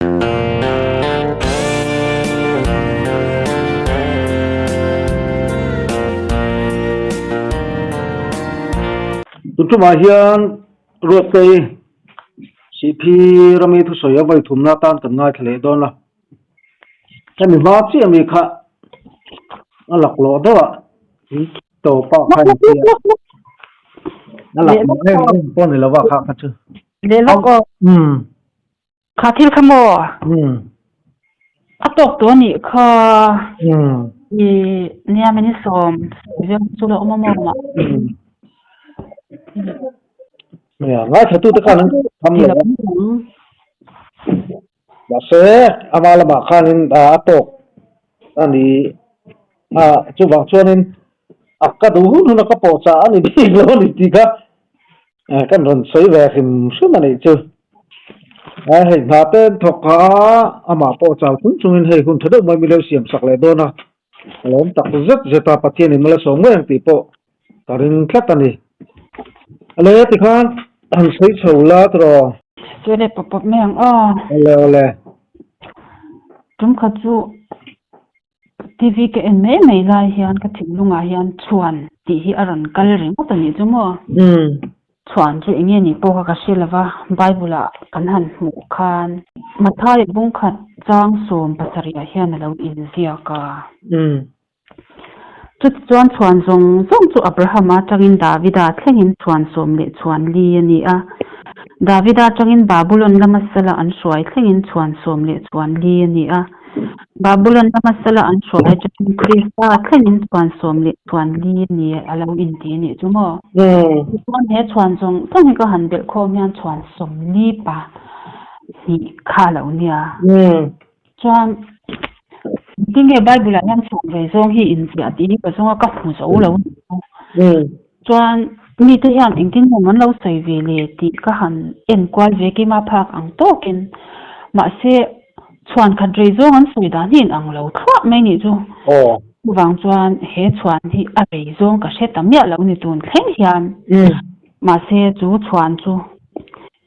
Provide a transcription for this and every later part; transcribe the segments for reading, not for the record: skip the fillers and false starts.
Tun tumah hian Ruattei Sihphi rami thusawi a vawi thumna atan kan ngaithla leh dawn a. Hemi hma chiah mi kha a laklawh deuh a tawpa kha in tia a laklawh em em pawh ni lova kha kha chu. Leh lawk aw. Kha thil kha maw? A tawk tawh a nih kha. I nia min sawm vel chu la awm a maw mah. Nia ngaithla tute khan an tham lo a. Mahse ama lamah khanin a tawk a ni a chuvang chuanin a ka duh hun hun a ka pawh chah a ni bik lo a ni tih kha kan rawn sawi ve hrim hrim a nih chu. Hei hna te an thawk a amah pawh chau chung chungin hei hun tha deuh mai milo siam sak leh dawn a a lawm tak zet zet a Pathianin mala sawm ngei ang tih pawh ka ring tlat a ni. Ale tikhan han sawi chho la tiraw? Chu le pawp pawp mai ang aw. Awle awle. Tum khat chu TV ka en mai mai lai hian ka thinlungah hian chhuan tih hi a rawn kal ringawt a nih chu maw? Chhuan chu eng nge nih pawh kha ka hre lo va, Bible ah kan han hmuh khan Matthai bungkhat chang 17 ah hian a lo inziak a. Chutichuan chhuan zawng zawng chu Abrahama atangin Davida thlengin chhuan 14 a ni a. Davida atangin Babulon lama sala an hruai thlengin chhuan 14 a ni a. Babulon lama sala an hruai atangin Krista thlengin chhuan 14 a ni a lo inti a nih chu maw? Tichuan he chhuan zawng zawng hi ka han belh khawm hian chhuan 42 kha a lo nia. Chuan tinge Bible ah hian chhuak ve zawng hi inziah tih hi ka zawng a ka hmu zo lo a ni. Chuan mite hian engtin nge an lo sawi ve le tih ka han en kual ve keimah phak ang tawkin. Mahse chhuan khat rei zawng an sawi dan hi in ang lo thluah mai nih chu. Chuvang chuan he chhuan hi a rei zawng ka hre ta miah lo ni tun thleng hian. Mahse chu chhuan chu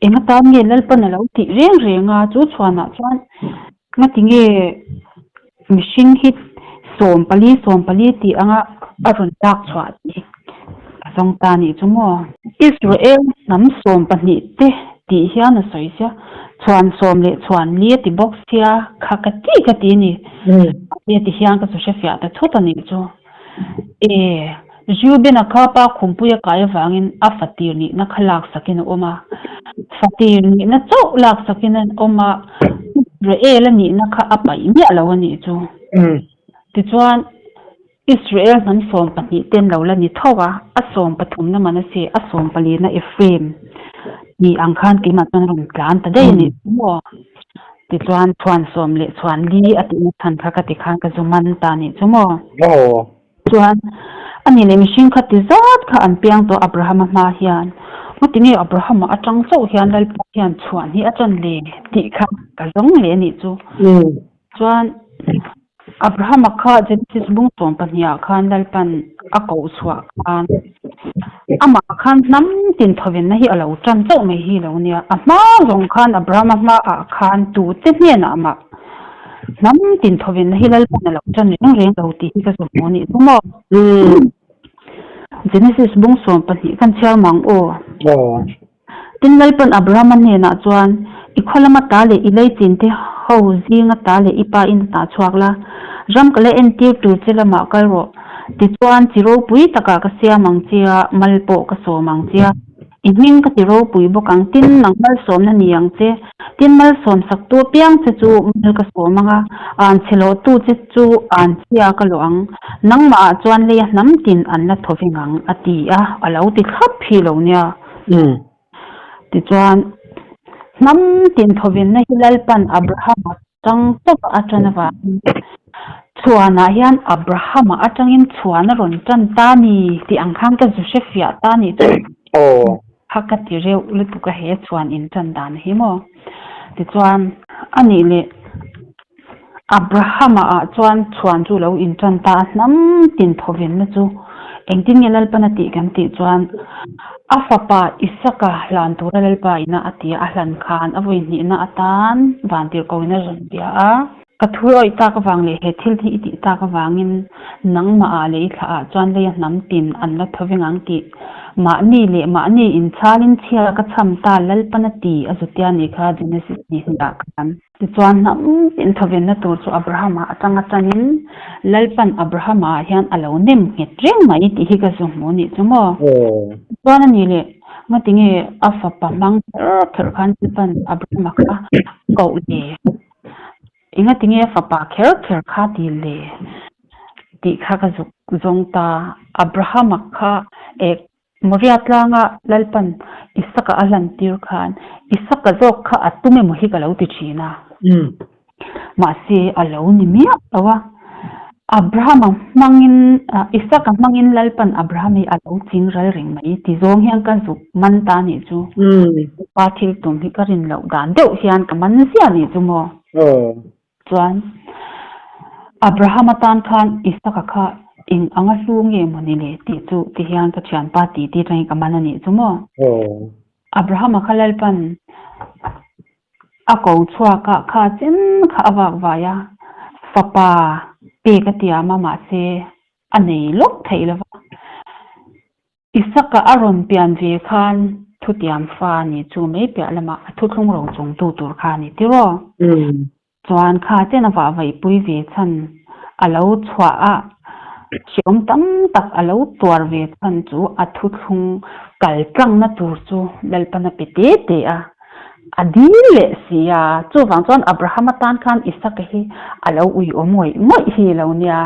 Eng atan nge Lalpan a lo tih reng reng a, chu chhuanah chuan ngati nge mihring hi 14 14 tih anga a rawn lak chhuah tih a zawng ta nih chu maw? Israel hnam 12 te tih hian a sawi sia, chhuan sawm leh chhuan li a ti bawk sia, kha ka ti ka ti a ni. Mahse ti hian ka chu hrefiah ta thut a nih chu. E, Reuben-a kha pa khumpui a kai avangin a fatir nihna kha laksakin a awm a. Fatir nihna chauh laksakin a awm a, Israel-a nihna kha a paih miah lo a nih chu. Tichuan, Israel hnam 12 ten lo la ni tho a, a sawmpathumna Manasseh, a sawmpalina Ephraim tih ang khan keimah chuan a rawn tlan ta daih a nih chu maw. Tichuan, chhuan sawm leh chhuan li a tihna chhan kha ka ti khan ka zu man ta a nih chu maw. Chuan, a ni leh mihring kha ti zat kha an piang tawh Abrahama hma hian. Ngawti nge Abrahama atang chauh hian Lalpa hian chhuan hi a ṭan le tih kha ka zawng leh a nih chu. Chuan, Abrahama kha Genesis bung 12 ah khan Lalpan a koh chhuah khan amah khan hnam tin thawvenna hi a lo ṭan chauh mai hi lo nia. A hma zawng khan Abrahama hmaah khan tute hnenah mah Hnam tin thawvenna hi Lalpan a lo ṭan reng reng lo tih hi ka zu hmu a nih chu maw? Genesis bung 12 kan chhiar mang aw. Tin Lalpan Abrahama hnenah chuan, I khaw lama ta leh i lei chin te ho zinga ta leh i pa in a tah chhuak la, ram ka la entir tur che lamah kal rawh. Tichuan chi ropui takah ka siam ang che a, mal pawh ka sawm ang che a. I hming ka ti ropui bawk ang, tin nang malsawmna ni ang che. Tin malsawm saktu apiang che chu mal ka sawm ang a, an chhe lawhtu che chu an chhia ka lawh ang. Nangmah ah chuan leia hnam tin an la thaw veng ang, a ti a, a lo ti thlap hi lo nia. Tichuan, hnam tin thawvenna hi Lalpan Abrahama tang tawp a ṭan avangin chhuanah hian Abrahama atangin chhuan a rawn ṭan ta ni tih ang khan ka zu hre fiah ta nih chu kha ka ti reuh lutuk a he chhuan in ṭan dan hi maw. Tichuan, a nih leh Abrahama ah chuan chhuan chu lo in ṭan ta a, hnam tin thawvenna chu engtin nge Lalpan a tih kan tih chuan. A fapa Isaka hlan tura Lalpa ina a tia a hlan khan a vawi hnihna atan vantirhkoin a rawn bia a. Ka thu awih tak avang leh he thil hi i tih tak avangin nangmah ah leh i thlah ah chuan leia hnam tin an la tho veng ang tih mahni leh mahni inchhalin chhia ka chham ta Lalpan a ti a zutia nih kha Genesis ni hnih ah khan. Tichuan hnam tin thawvenna tur chu Abrahama atanga tanin Lalpan Abrahama ah hian a lo nem nghet reng mai tih hi ka zu hmu nih chu maw. Tichuan a nih leh ngatinge a fapa hmang kher kher khan Lalpan Abrahama kha koh le? Engatinge a fapa kher kher kha ti le? Tih kha ka zuk zawng ta. Abrahama kha eh Moria tlanga Lalpan Isaka a hlantir khan Isaka zawk kha a tum emaw hi ka lo ti thin a. Mahse a lo ni miah lo a. Abrahama hmangin Isaka hmangin Lalpan Abraham hi a lo ching ral reng mai ti zawng hian ka zuk man ta nih chu. Pa thil tum hi ka rin loh dan deuh hian ka man ziah nih chu maw. Chuan Abraham atan khan Isaka kha eng anga hlu nge maw ni le tih chu ti hian ka thianpa tih tih atangin ka man a nih chu maw. Abrahama kha Lalpan a ko chhuak a, kha chen kha a vak vai a, fapa pek a tiam a mahse a nei lawk theih lo va. Isaka a rawn pian ve khan thutiam fa a nih chu mai piah lamah a thuthlung ro chungtu tur kha a ni tiraw? Chuan kha chen a vahvaihpui ve chhan a lo chhuah a, hrehawm tam tak a lo tuar ve chhan chu a thuthlung kal tlangna tur chu Lalpan a pe te te a, a dil leh si a. Chuvang chuan Abraham atan khan Isaka hi a lo uiawm ngawih ngawih hi lo nia.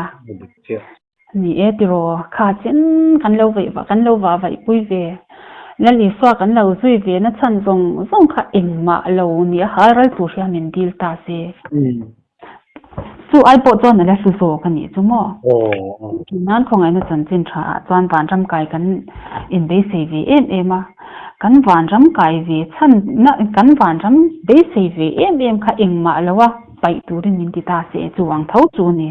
Ni e tiraw, kha chen kan lo veih kan lo vah vaihpui ve. Lal Isua kan lo zui ve na chhan zawng zawng kha engmah lo ni a hal ral tur hian min dil ta se. Chu ai pawh chuan a la hlu zawk a nih chu maw? Nan khawngaihna chanchin tha ah chuan vanram kai kan inbeisei ve em em a, kan vanram kai ve chhan na kan vanram beisei ve em em kha engmah lo a paih turin min ti ta se chu ang tho chu a ni.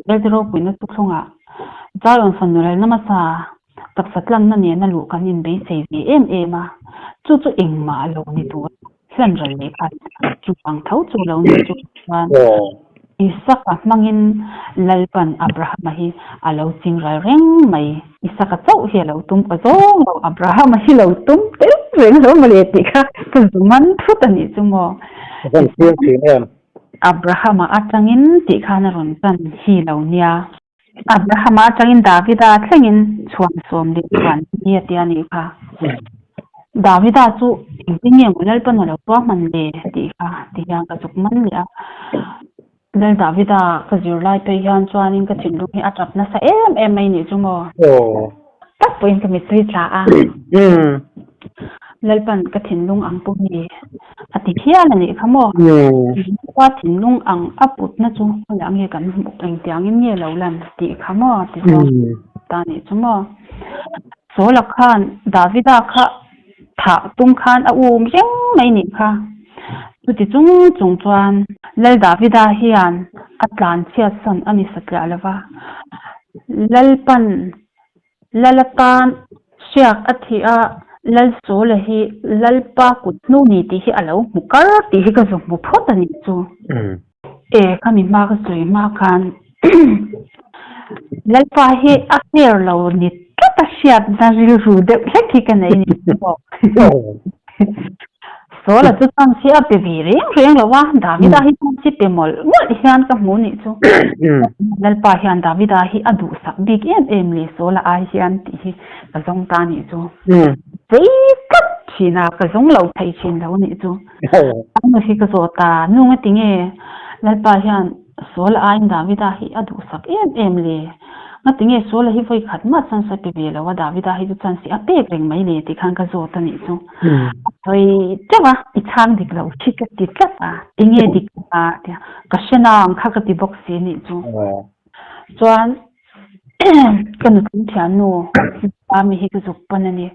Lalti ropuina thuthlungah Zion fanu lalna hmasa taksa tlanna nena luh kan inbeisei ve em em a, chu chu engmah lo ni tur hlan ral leh kha chu ang tho chu lo ni chu chuan Isaka hmangin Lalpan Abrahama hi a lo ching ral reng mai. Isaka chauh hi a lo tum ka zawng lo, Abrahama hi lo tum tel reng lo mawle tih kha ka zu man thut a nih chu maw. Ka van chiang thin em. Abrahama atangin tih khan a rawn tan hi lo nia. Abrahama atangin Davida thlengin chhuan sawm leh chhuan hi a tia nih kha. Davida chu engtin nge maw Lalpan a lo ruahman le tih kha ti hian ka zuk man leh a. Lal Davida ka zir lai phei hian chuanin ka thinlung hi a tap nasa em em mai nih chu maw. Tak pawhin ka mittui tla a. Lalpan ka thinlung ang pu hi a ti hial a nih kha maw? Lalpa thinlung ang a putna chu khawiah nge kan hmuh engtiangin nge lo lan tih kha maw ti zawng ta nih chu maw? Saula khan Davida kha thah tum khan a um reng mai nih kha. Chuti chung chung chuan Lal Davida hian a tlanchhiatsan a ni satliah lo va. Lalpan Lal atan hriak a thih a, Lal Sawla hi Lalpa kut hnu ni tih hi a lo hmu kar tih hi ka zu hmu phawt a nih chu. E, khami hma ka sawi hma khan Lalpa hi a fair lo ni tlat a hriatna rilru deuh hlek hi ka nei ni maw. Sawla chu chance hi a pe ve reng reng lo a, Davida hi chance hi pe mawlh mawlh hian ka hmu nih chu. Lalpa hian Davida hi a duhsak bik em em le Sawla ai hian tih hi ka zawng ta nih chu. Vei tlat thin a, ka zawng lo thei thin lo nih chu. Anu hi ka zawt a, nu nga tinge Lalpa hian Sawla aiin Davida hi a duhsak em em le? Nga tinge Sawla hi vawi khat mah chance a pe ve lo a, Davida hi chu chance hi a pek reng mai le tih khan ka zawt a nih chu. A sawi teuh a, i chhang dik lo khi ka ti tlat a, enge dik a tia, ka hre na ang kha ka ti bawk si nih chu. Chuan ka nutling thiannu Mami hi ka zuk pan a ni,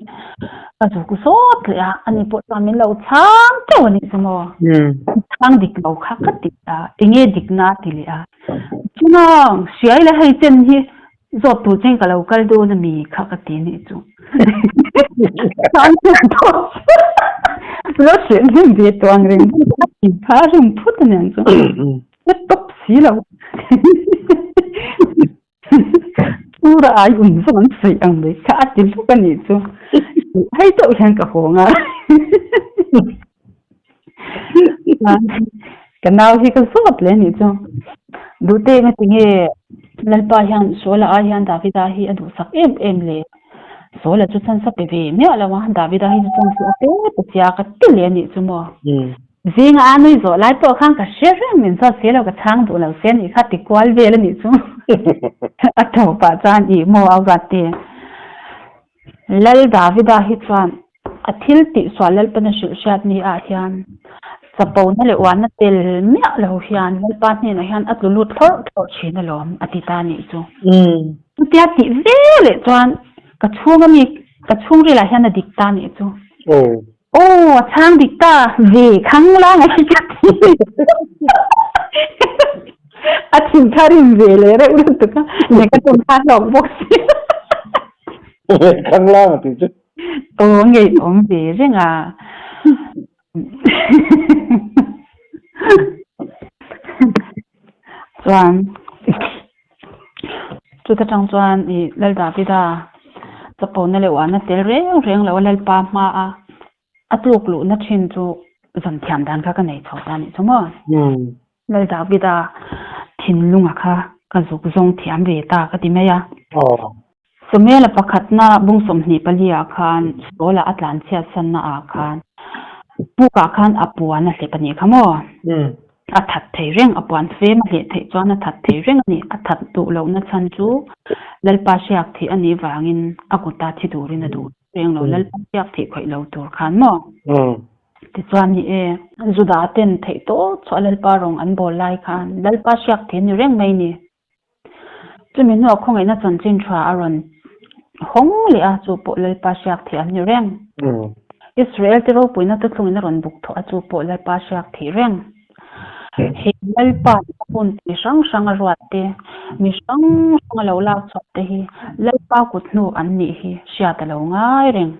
ka zuk zawt leh a, ani pawh chuan min lo chhang teuh a nih chu maw? Chhang dik lo kha ka ti a, enge dik na a ti leh a, Chunang, hriai leh hei chen hi zawt tur chen ka lo kal dawn a mi kha ka ti nih chu. An lo hrilh hnem ve tawh ang reng a thin kha a rim phut a niang chu. Ka tawp si lo. Tura ai um zawng an sawi ang mai kha a ti hluk a nih chu. Hei deuh hian ka haw nga. Ka nau hi ka zawt leh a nih chu. Duhte engati nge Lalpa hian Saula ai hian Davida hi a duhsak em em le? Saula chu chance a pe ve miah lo a, Davida hi chu chance a pe pe sia ka ti leh a nih chu maw. Zinga a nui zawh lai pawh khan ka hre reng min zawt si lo ka chhang duh lo se a nih kha ti kual vel a nih chu. A tho pah chuan ih maw a ruat te. Lal Davida hi chuan a thil tihsual Lalpana hrilh hriat ni ah hian chapona leh uanna tel miah lo hian Lalpa hnenah hian a tlu lut thlawrh thlawrh thin alawm a ti ta nih chu. Chutia tih ve leh chuan ka chhung ami ka chhungril ah hian a dik ta nih chu. Aw a chhang dik ta ve khang la ngai ka ti. A thin kha rim ve leh reuh lutuk a, ne ka tum kha hlawk bawk si. Ve khang la ngai ti chu. Aw ngei awm ve reng a. Chuan chuta tang chuan i Lal Davida chapona leh uahna tel reng reng lo a Lalpa hma a a tluk luhna thin chu zan thiam dan kha ka nei chho ta anih chu maw. Lal Davida thinlunga kha ka zuk zawng thiam ve ta ka ti mai a. Samuela pakhatna bung 24 ah khan Saula a tlan chhiat sanna ah khan pukah khan a puan a hlep a nih kha maw? A that thei reng, a puan fem a hleh theih chuan a that thei reng a ni. A that duh lohna chhan chu Lalpa hriak thih a nih vangin a kuta thi turin a duh reng lo, Lalpa hriak thih khawih lo tur khan maw? Tichuan ni e, Juda ten theih tawh chhuah Lalpa rawng an bawl lai khan Lalpa hriak thih a ni reng mai ni. Chumi hnuah khawngaihna chanchin tha a rawn hawng leh a, chu pawh Lalpa hriak thih an ni reng. Israel te ropuina te thlungin a rawn buk thawh a, chu pawh Lalpa hriak thih reng. He Lalpa hun chi hrang hrang a ruat te, mi hrang hrang a lo lak chhuah te hi Lalpa kut hnu an nih hi hriat a lo ngai reng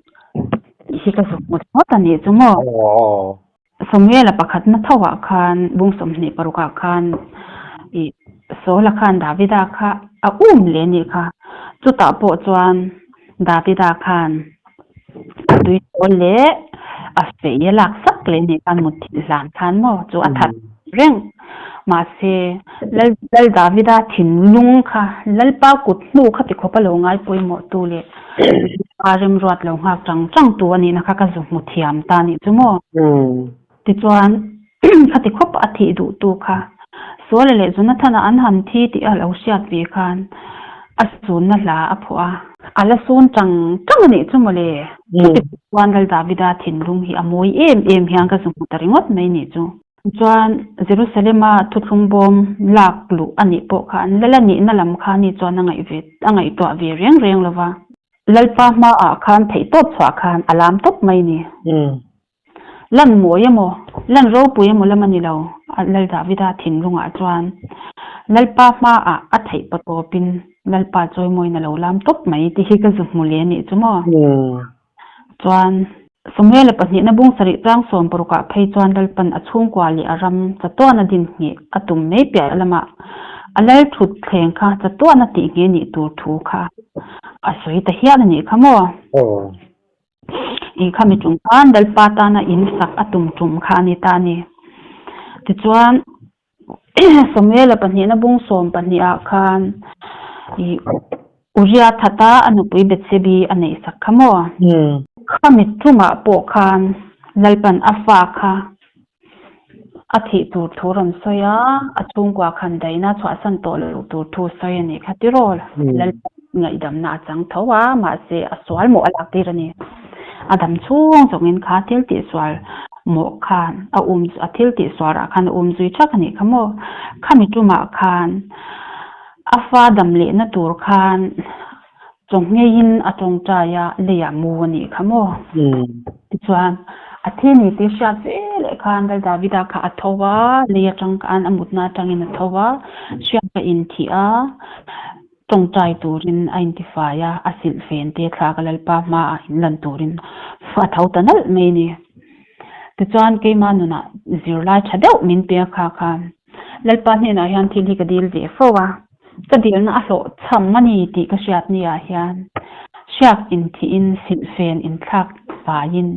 tih hi ka zuk ngawt ngawt a nih chu maw? Samuela pakhatna tho ah khan bung 26 ah khan ih Saula khan Davida kha a um leh anih kha. Chutah pawh chuan Davida khan a tui tawl leh a fei a lak sak leh anih khan mutthilh hlan khan maw chu a that reng. Mahse Lal Lal Davida thinlung kha Lalpa kut hnu kha ti khawp a lo ngai pawimawh tu leh Lalpa remruat lo nghak chang chang tu a nihna kha ka zu hmu thiam ta anih chu maw? Tichuan khati khawp a thih duh tu kha Suala leh Jonathana an han thi tih a lo hriat ve khan a sunna hla a phuah a. A la sun chang chang anih chu mawle. Chuti chuan Lal Davida thinlung hi a mawi em em hian ka zu hmu ta ringawt mai nih chu. Chuan Jerusalema thuthlung bawm lak luh a nih pawh khan Lala nihna lam kha ni chuan a ngaih ve a ngaihtuah ve reng reng lo va. Lalpa hmaah khan theihtawp chhuah khan a lam tawp mai ni. Lan mawi emaw, lan ropui emaw lam a ni lo, Lal Davida thinlungah chuan Lalpa hmaah a theih pawtawpin Lalpa chawimawiin a lo lam tawp mai tih hi ka zu hmu leh a nih chu maw? Chuan Samuela pahnihna bung sarih chang 60 ah phei chuan Lalpan a chhungkua leh a ram chatuan a din ngheh a tum mai piah lamah a lal thut thleng kha chatuan a tih ngheh nih tur thu kha a sawi ta hial a nih kha maw? Ih khami tum khan Lalpa tana in sak a tum tum kha a ni ta a ni. Tichuan Samuela pahnihna bung 12 ah khan ih Uria thata a nupui Bethsebi a neih sak kha maw? Khami tumah pawh khan Lalpan a fa kha a thih tur thu rawn sawi a, a chhungkua khan daihna chhuahsan tawh loh tur thu sawi a nih kha tiraw? Lalpan ngaihdamna a chang tho a, mahse a sual mawh a lak tir a ni. A dam chhung zawngin kha thil tihsual mawh khan a um a thil tihsual rah khan a um zui thak a nih kha maw? Khami tumah khan a fa dam lehna tur khan Chawngheiin a tawngtai a, leiah mu a nih kha maw? Tichuan, a thi ni tih hriat ve leh khan Lal Davida kha a tho a, lei atang khan a mutna atangin a tho a, hriat a inthih a. Tawngtai turin a intifai a, a silhfen te thlak a Lalpa hmaah inlan turin a tho ta nalh mai a ni. Tichuan keimah nunah zirlai tha deuh min pe a kha kha Lalpa hnenah hian thil hi ka dil ve fo a, ka dilna a hlawhchham a ni tih ka hriat niah hian hriak inthihin silhfen inthlak faiin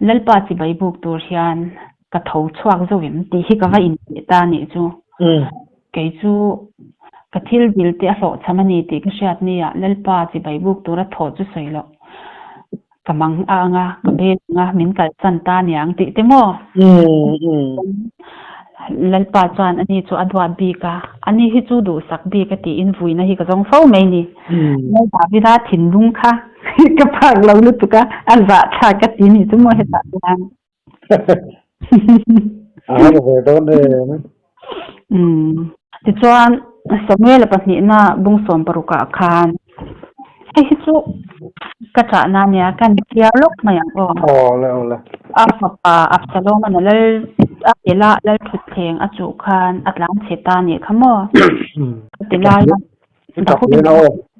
Lalpa chibai buk tur hian ka tho chhuak zo em tih hi ka va intih ta a nih chu. Kei chu ka thil dil te a hlawhchham a ni tih ka hriat nia Lalpa chibai buk tura thaw chu sawi loh. Ka mang a ang a, ka bel ang a, min kalsan ta niang tih te maw? Lalpa chuan ani chu a duat bik a, ani hi chu duhsak bik a tiin vuina hi ka zawng fo mai ni. Lal Davida thinlung kha ka phak lo lutuk a, a zahthlak ka ti ni chu maw hetah chuan. A har ve dawn em. Tichuan Samuel-a pahnihna bung sawm parukah khan hei hi chu ka chahna ania kan chhiar lawk mai ang aw. Awle awle. A fapa Absalom-a'n a lal a kela lal thutthleng a chuh khan a tlan chhe ta nih kha maw? Ka ti lai a.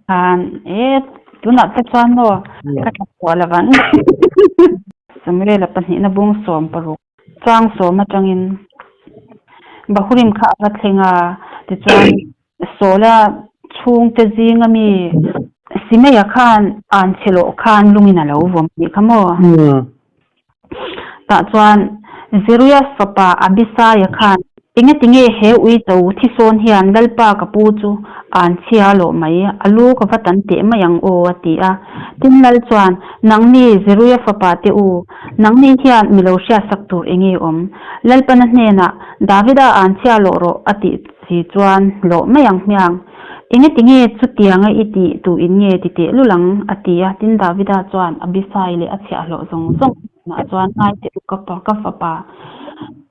Khan e tunah te chuan maw ka tla chhuah lo vang. Samuel-a pahnihna bung 16 chang sawm atangin Bahurim kha a va thleng a, tichuan Saula chhungte zinga mi Simeia khan an chhe lawh khan lungin a lo vawm tih kha maw? Tah chuan Zeruiah fapa Abisaia khan, Engatinge he uicho thi sawn hian Lalpa ka pu chu an chhia lawh mai, a lu ka va tan teh mai ang aw, a ti a. Tin Lal chuan, Nangni Zeruiah fapa te u, nangni hian mi lo hriatsak tur enge awm? Lalpana hnenah, Davida an chhia lawh rawh, a tih si chuan lawh mai ang hmiang. Engatinge chutianga i tih tu in nge ti teh lul ang? a ti a. Tin, Davida chuan Abisai leh a chhiahhlawh zawng zawng hnenah chuan, Ngai teh u ka pa, ka fapa,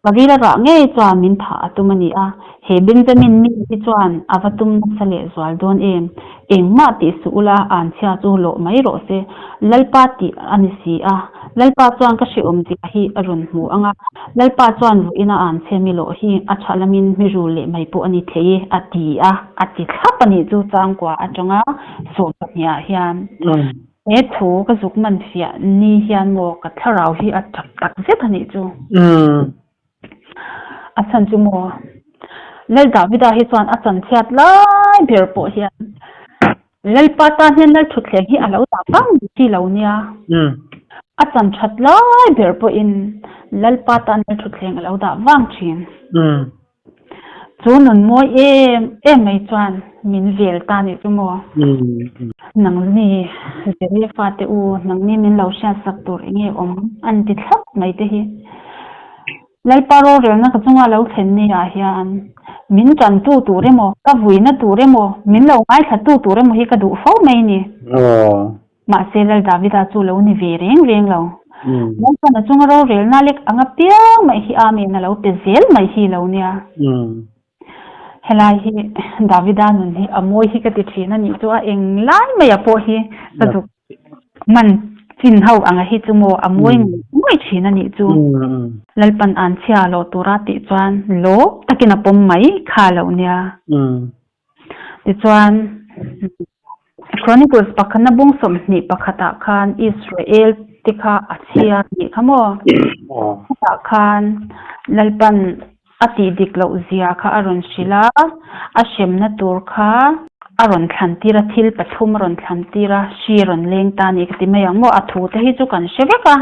ka ril a rah ngei chuan min thah a tum a ni a, he Benjamin mi hi chuan a va tum nasa leh zual dawn em? Engmah tih suh ula, anchhia chu lawh mai rawh se, Lalpa tih a ni si a. Lalpa chuan ka hrehawm zia hi a rawn hmu ang a, Lalpa chuan vawiin a anchhia mi lawh hi a tha lamin mi rul leh mai pawh a ni thei e, a ti a, a ti thlap a nih chu changkua atanga 12 ah hian. He thu ka zuk man fiah ni hian maw ka thlarau hi a tap tak zet a nih chu. A chhan chu maw Lal Davida hi chuan a chanchhiat lai ber pawh hian Lalpa tan hian Lal thutthleng hi a lo dah vang chi lo nia. A chan that lai ber pawhin Lalpa tan Lal thutthleng a lo dah vang thin. Chu nun mawi em em mai chuan min vel ta nih chu maw? Nangni Zirlai fate u, nangni min lo hriatsak tur eng nge awm an ti thlap mai te hi. Lalpa rorelna ka chunga lo thlen ni ah hian min tantu tur emaw, ka vuina tur emaw, min lo ngaithlatu tur emaw hi ka duh fo mai ni. Mahse Lal Davida chu lo ni ve reng reng lo. Lalpan a chunga rorelna lek anga piang mai hi Amen a lo pe zel mai hi lo nia. Helai hi Davida nun hi a mawi hi ka ti thin a nih chu a eng lai mai a pawh hi ka zuk man chin ho anga hi chu maw a mawi ngawih thin a nih chu. Lalpan an chhia loh tura tih chuan lawm takin a pawm mai kha lo nia. Tichuan, Chronicles pakhatna bung 21 ah khan Israel te kha a chhiar nih kha maw? Chutah khan Lalpan a tih dik loh zia kha a rawn hrilh a, a hremna tur kha a rawn thlan tir a, thil pathum a rawn thlan tir a, hri a rawn leng ta a ni ka ti mai ang maw? A thu te hi chu kan hre vek a.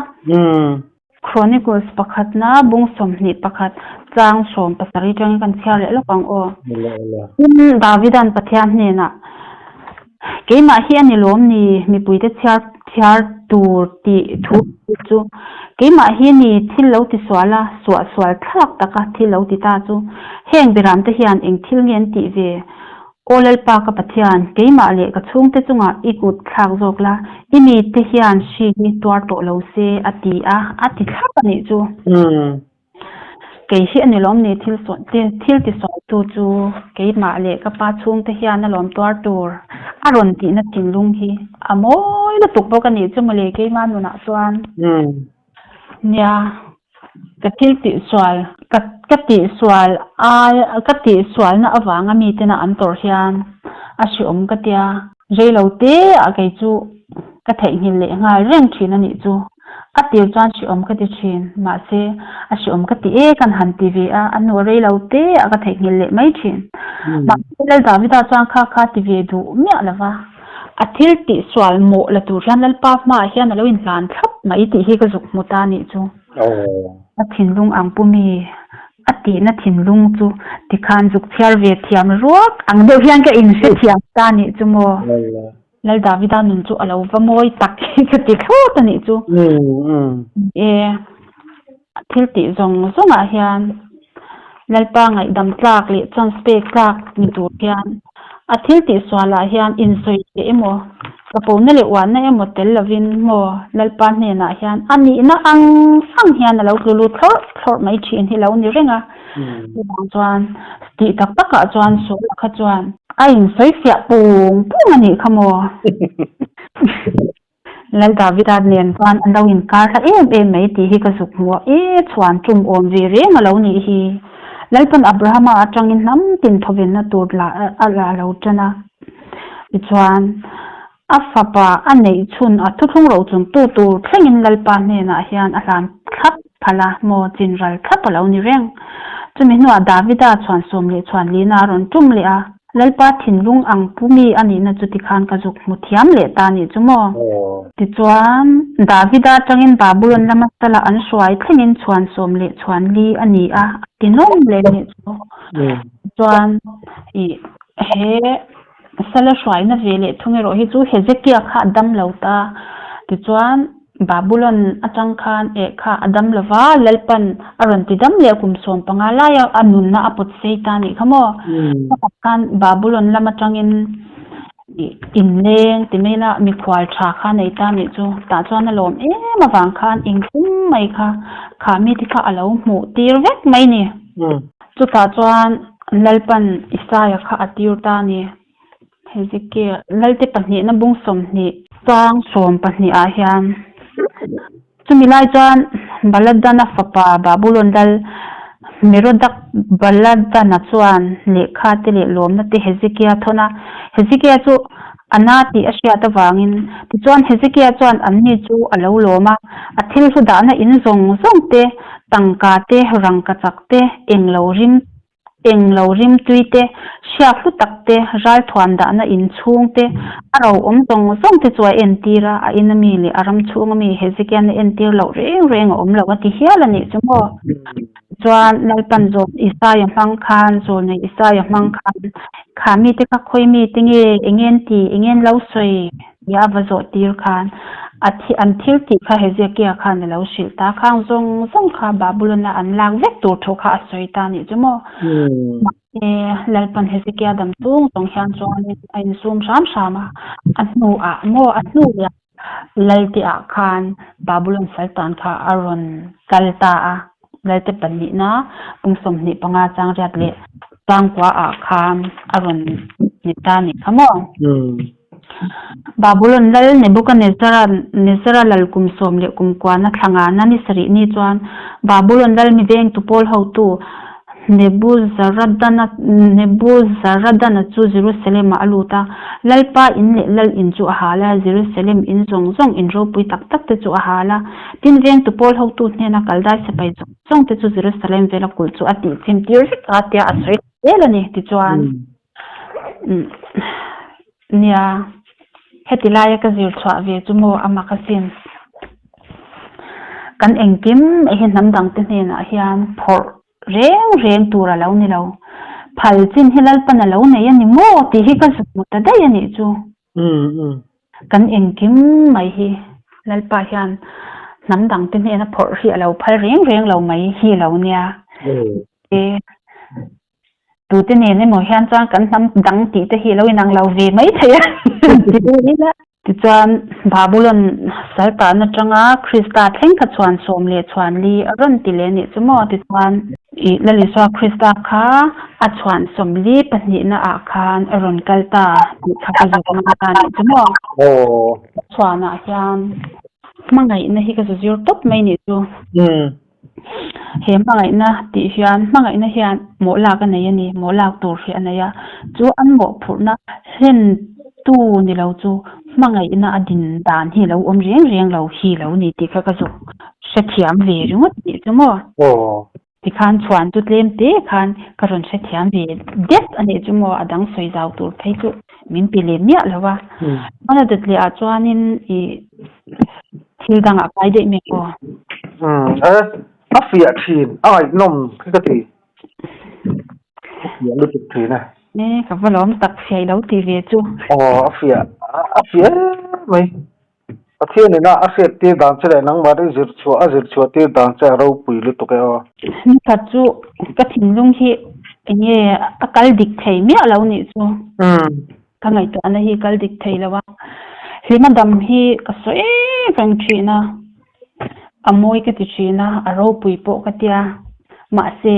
Chronicles pakhatna bung 21 chang 17 atangin kan chhiar leh lawk ang aw. Tin, Davida'n Pathian hnenah, Keimah hi a ni lawm ni mipuite chhiar chhiar tur tih thu chu? Keimah hi ni thil lo ti sual a, suah sual thlak taka thil lo ti ta chu. Heng beramte hian eng thil nge an tih ve? Aw Lalpa ka Pathian, keimah leh ka chhungte chungah i kut thlak zawk la, i mite hian hri hi tuar tawh lo se, a ti a, a ti thlap a nih chu. Kei hi a ni lawm ni thil thil tisualtu chu keimah leh ka pa chhungte hian a lawm tuar tur a rawn tihna thinlung hi a mawi lutuk bawk a nih chu mawle keimah nunah chuan. Nia, ka thil tihsual, ka ka tihsual ai, ka tihsualna avanga mitena an tawrh hian. A hreawm ka tia, reilo te ah kei chu ka theihnghilh leh nghal reng thin a nih chu. A tir chuan hreawm ka ti thin, mahse a hreawm ka ti e kan han ti ve a, a hnu reilo te ah ka theihnghilh leh mai thin. Mahse Lal Davida chuan kha kha ti ve duh miah lo va, a thil tih sual mawh la tur hian Lalpa hmaah hian a lo inhlan thlap mai tih hi ka zuk hmu ta a nih chu. A thinlung ang pu mi a tihna thinlung chu tikhan zuk chhiar ve thiam ruak ang deuh hian ka inhre thiam ta nih chu maw. Lal Davida nun chu a lo va mawi tak hi ka ti thlawt a nih chu. E, thil tih zawng zawngah hian Lalpa ngaihdam tlak leh chance pek tlak ni tur hian a thil tih sualah hian insawi teh emaw, Kapona leh uahna emaw tel lovin maw Lalpa hnenah hian a nihna ang ang hian a lo tlu lut thlawrh thlawrh mai thin hi lo ni reng a. Chuvang chuan tih tak takah chuan Saula kha chuan a insawi fiah pung pung a nih kha maw. Lal Davida nen chuan an lo inkar hla em em mai tih hi ka zuk hmu a, e chhuan tum awm ve reng a lo nih hi. Lalpan Abrahama atangin hnam tin thawvenna tur la a la lo tan a. Tichuan, a fapa a neih chhun a thuthlung ro chung tu tur thlengin Lalpa hnenah hian a hlan thlap phal a, maw chinral thlap a lo ni reng. Chumi hnuah Davida chhuan sawm leh chhuan lina a rawn tum leh a, Lalpa thinlung ang pu mi a nihna chu tikhan ka zuk hmu thiam leh ta nih chu maw? Tichuan, Davida atangin Babulon lama sala an hruai thlengin chhuan sawm leh chhuan li a ni a, a ti nawm leh nih chu. Tichuan, ih. He sala hruaina ve leh thung erawh hi chu Hezekia kha a dam lo ta. Tichuan, Babulon atang khan eh kha a dam lo va, Lalpan a rawn ti dam leh kum 15 laia a nunna a pawt sei ta nih kha maw. Pakhat khan Babulon lam atangin inleng ti mai la mikhual tha kha nei ta nih chu. Tah chuan a lawm em avang khan engkim mai kha kha mite kha a lo hmuh tir vek mai ni. Chutah chuan Lalpan Isaia kha a tir ta a ni. Hezekiel, Lalte pahnihna bung 20 chang 12 ah hian, Chumi lai chuan Baladana fapa Babulon lal Merodak Baladana chuan lehkha te leh lawmna te Hezekia thawn a. Hezekia chu a na tih a hriat avangin, tichuan Hezekia chuan anni chu a lo lawm a, a thil hlu dahna in zawng zawng te, tangka te, rangkachak te, englo rim englo rim tui te, hriak hlu tak te, ralthuan dahna in chhung te, a ro awm zawng zawng te chu a entir a, a in ami leh a ram chhung ami Hezekia'n a entir loh reng reng a awm lo a ti hial a nih chu maw. Chuan Lalpan zawn Isaia hmang khan, zawlnei Isaia hmang khan, Kha mite kha khawi mite nge, eng en ti, eng en lo sawi? tia a va zawh tir khan a thi an thil tih kha Hezekia khan a lo hrilh ta. Khang zawng zawng kha Babulon-a an lak vek tur thu kha a sawi ta nih chu maw. Mahse, Lalpan Hezekia dam chung zawng hian chuanin a insum hram hram a, a hnuah maw, a hnu leh Lalte ah khan Babulon saltan kha a rawn kal ta a, Lalte pahnihna pung 25 chang riat leh changkua ah khan a rawn ni ta nih kha maw? Babulon lal Nebuchadnezzar-a lal kum sawm leh kum kuana thla ngana ni sarih ni chuan Babulon lal mi vengtu pawl hotu Nebuzaradana chu Jerusalem-ah a lut a, Lalpa in leh Lal in chu a hal a, Jerusalem in zawng zawng in ropui tak tak te chu a hal a. Tin, vengtu pawl hotu hnena Kaldai sipai zawng zawng te chu Jerusalem vela kulh chu a tihchim tir vek a tia a sawi zel a ni. Tichuan, nia, heti laia ka zir chhuah ve chu maw a mak asin. Kan engkim hi hnam dangte hnenah hian phawrh reng reng tur a lo ni lo. Phal chin hi Lalpan a lo nei a ni maw tih hi ka zuk hmu ta daih a nih chu. Kan engkim mai hi Lalpa hian hnam dangte hnena phawrh hi a lo phal reng reng lo mai hi a lo nia. Tute nen emaw hian chuan kan hnam dang tih te hi a lo inang lo ve mai thei a. Tichuan, Babulon saltan atanga Krista thleng kha chhuan sawm leh chhuan li a rawn ti leh anih chu maw? Tichuan, i Lal Isua Krista kha a chhuan 44 naah khan a rawn kal ta tih kha ka zawk ngai ta anih chu maw? Chhuanah hian hmangaihna hi ka zu zir tawp mai anih chu. He hmangaihna tih hian hmangaihna hian mawh lak a nei a ni, mawh lak tur hi a nei a. Chu an mawhphurhna hlentu ni lo chu hmangaihna a din dan hi lo awm reng reng lo hi lo ni tih kha ka zuk hrethiam ve ringawt tih chu maw? Tikhan chhuan chu tlem te khan ka rawn hrethiam ve det a nih chu maw, a dang sawi zau tur phei chu min pe lem miah lo a. Hmana dat leh ah chuanin i thil dangah kai daih mai aw. Umm e, a fiah thin, a ngaihnawm hi ka ti. A fiah lutuk thin e. E, ka va lawm tak fiah i lo ti ve chu. Aw, a fiah, a fiah em mai. Pathian ina a hriat tir dan che leh nangmah i zir chhuah a zir chhuah tir dan che a ropui lutuk e aw. Nikhat chu ka thinlung hi enge a kal dik thei miah lo nih chu. Ka ngaihtuahna hi kal dik thei lo a. Hlima dam hi ka sawi reng thin a, a mawi ka ti thin a, a ropui pawh ka tia. Mahse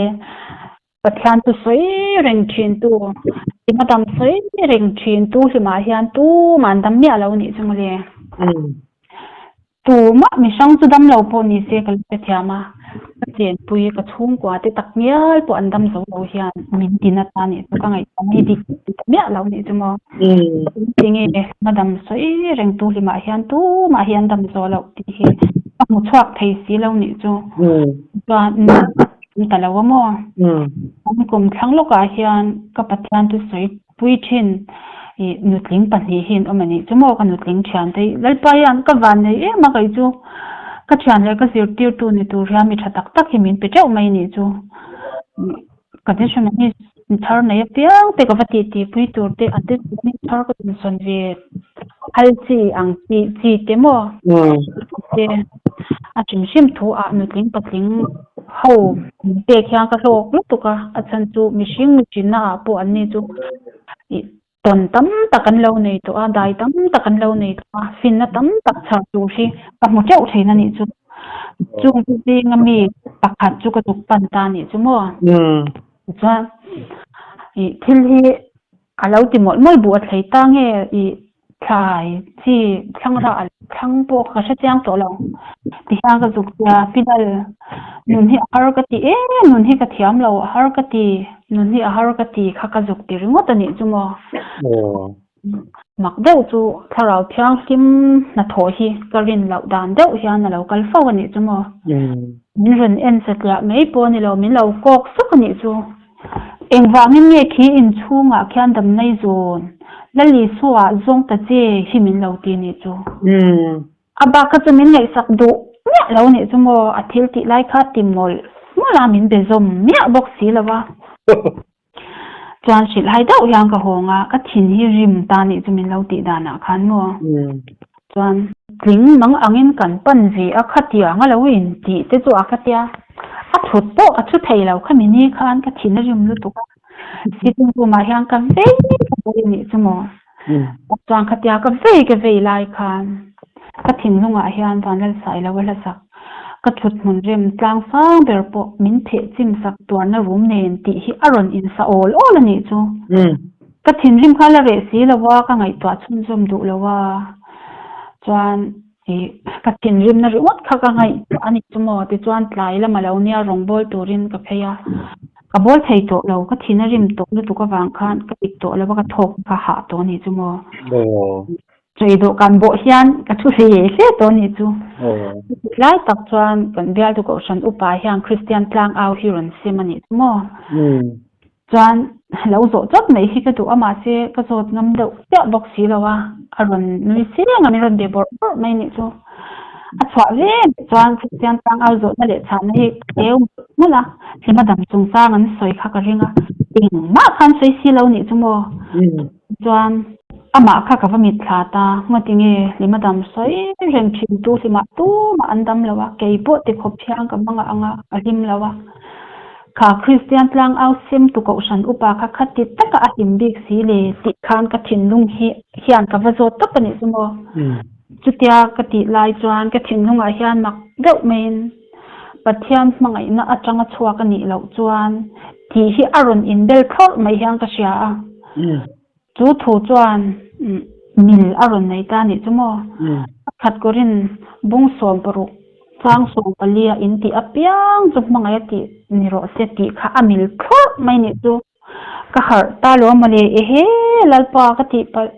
Pathian chu sawi reng thin tu, hlima dam sawi reng thin tu hlimah hian tumah an dam miah lo nih chu mawle. Tumah mihrang chu dam lo pawh ni se ka la hrethiam a, ka chenpui ka chhungkua te tak ngial pawh an dam zo lo hian min ti nata nih chu ka ngaihtuah mai dik ta miah lo nih chu maw. Tinge hlima dam sawi reng tu hlimah hian tumah hi an dam zo loh tih hi ka hmu chhuak thei si lo nih chu. Chuan An ta lo a maw? An kum thlang lawkah hian ka Pathian chu sawi pui thin i nutling pahnih hi an awm a nih chu maw ka nutling thian te hi Lalpa hian ka van nei em a kei chu ka thian leh ka zirtirtu ni tur hian mi tha tak tak hi min pe teuh mai nih chu ka dictionary thar nei apiang te ka va tih tih pui tur te an dictionary thar ka insawn ve phal chi ang chi chi te maw te a hrim hrim thu ah nutling patling ho min pek hian ka hlawk lutuk a a chhan chu mihring mihrinna ah pawh an ni chu ih tawn tam tak an lo nei tawh a dai tam tak an lo nei tawh a finna tam tak chhar tur hi ka hmu teuh thin a nih chu chung te zinga mi pakhat chu ka tuk pan ta a nih chu maw tichuan ih thil hi A lo ti mawlh mawlh buh a thlei ta nge i thlai chi thlang rah a thlang pawh ka hre chiang tawh lo. Tihian ka zuk tia Pidal nun hi a har ka ti em nun hi ka thiam lo a har ka ti nun hi a har ka ti kha ka zuk ti ringawt a nih chu maw. Mak deuh chu thlarau thianghlim hnathawh hi ka rin loh dan deuh hian a lo kal fo a nih chu maw. Min rawn en satliah mai pawh a ni lo min lo kawk suk a nih chu. Engvangin nge khi inchhungah khian damnai zawn Lal Isua zawng ta che hi min lo ti nih chu. A bak kha chu min ngaihsak duh miah lo nih chu maw, a thil tih lai kha ti mawlh mawlh a min be zawm miah bawk si lo va. Chuan hrilh hai deuh hian ka hawng a, ka thin hi rim ta nih chu min lo tih danah khan maw. Chuan tling mang angin kan pan ve a khatiang a lo in tih te chu a ka tia. A thut pawh ka thu thei lo khami ni khan ka thin a rim lutuk a. Sitting room ah hian ka vei ka vei a nih chu maw. Chuan khatia ka vei ka vei lai khan ka thinlungah hian Vanlalsai lo a hlasak. Ka thut hmun rem tlang sang ber pawh min pheh chim sak tuarna rum nen tih hi a rawn insa awl awl a nih chu. Ka thinrim kha la reh si lo a, ka ngaihtuah chhunzawm duh lo a, chuan ih ka thinrimna ringawt kha ka ngaihtuah a ni chu maw tichuan tlai lama lo nia rawngbâwl turin ka phei a, ka bawl thei tawh lo, ka thin a rim tawh lutuk avang khan ka dik tawh lo a, ka thawk kha hah tawh a ni chu maw. Chawi dawhkan bawh hian ka thu hle hle tawh a nih chu. Chutih lai tak chuan kan bialtu kohhran upa hian Kristian tlangau hi rawn sem a nih chu maw. Chuan lo zawh chawt mai hi ka duh a mahse ka zawt ngam deuh chiah bawk si lo a, a rawn nui seng a min rawn be bawrh bawrh mai nih chu. A chhuah ve chuan Kristian tlangau zawhna leh chhahna hi ka eu mawlh a, hlima dam chungchang an sawi kha ka ring a, engmah khan sawi si lo nih chu maw. Chuan amah kha ka va mit thla ta, ngawti nge hlima dam sawi reng thin tu hlimah tumah an dam lo a, kei pawh ti khawp thiang ka hmangah anga ka hlim lo a. Kha Kristian tlangau sem tu kohhran upa kha khati taka a hlim bik si le tih khan ka thinlung hi hian ka va zawt tawp a nih chu maw. Chutia ka tih lai chuan ka thinlungah hian mak deuh maiin Pathian hmangaihna atanga chhuak a nih loh chuan tih hi a rawn inbel thlawrh mai hian ka hria a. Chu thu chuan mil a rawn nei ta a nih chu maw? Pakhat kawrin bung 60. Chang 14 a in tih apiang chu hmangaih a tih ni rawh se tih kha a mil thlawrh mai nih chu. Ka harh ta lo mawle, ehe Lalpa ka tih palh.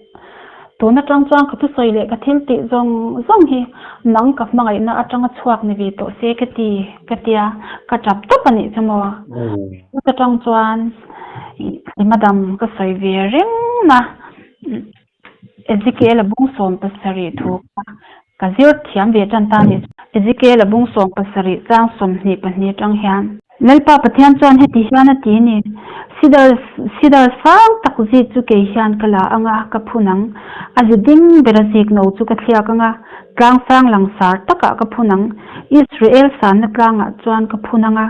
Tun atang chuan ka thusawi leh ka thil tih zawng zawng hi nang ka hmangaihna atanga chhuak ni ve tawh se ka ti ka tia ka tap tawp a nih chu maw. Chut atang chuan i madam ka sawi ve reng na. Ezekiel-a bung 17 thu kha ka zir thiam ve tan ta a ni. Ezekiel-a bung 17 chang 22 atang hian. Lalpa Pathian chuan heti hian a ti a ni, Sidar, sidar sang tak zik chu kei hian ka la ang a, ka phun ang. A zi ding bera zik no chu ka thliak ang a, tlang sang langsar takah ka phun ang. Israel sanna tlangah chuan ka phun ang a.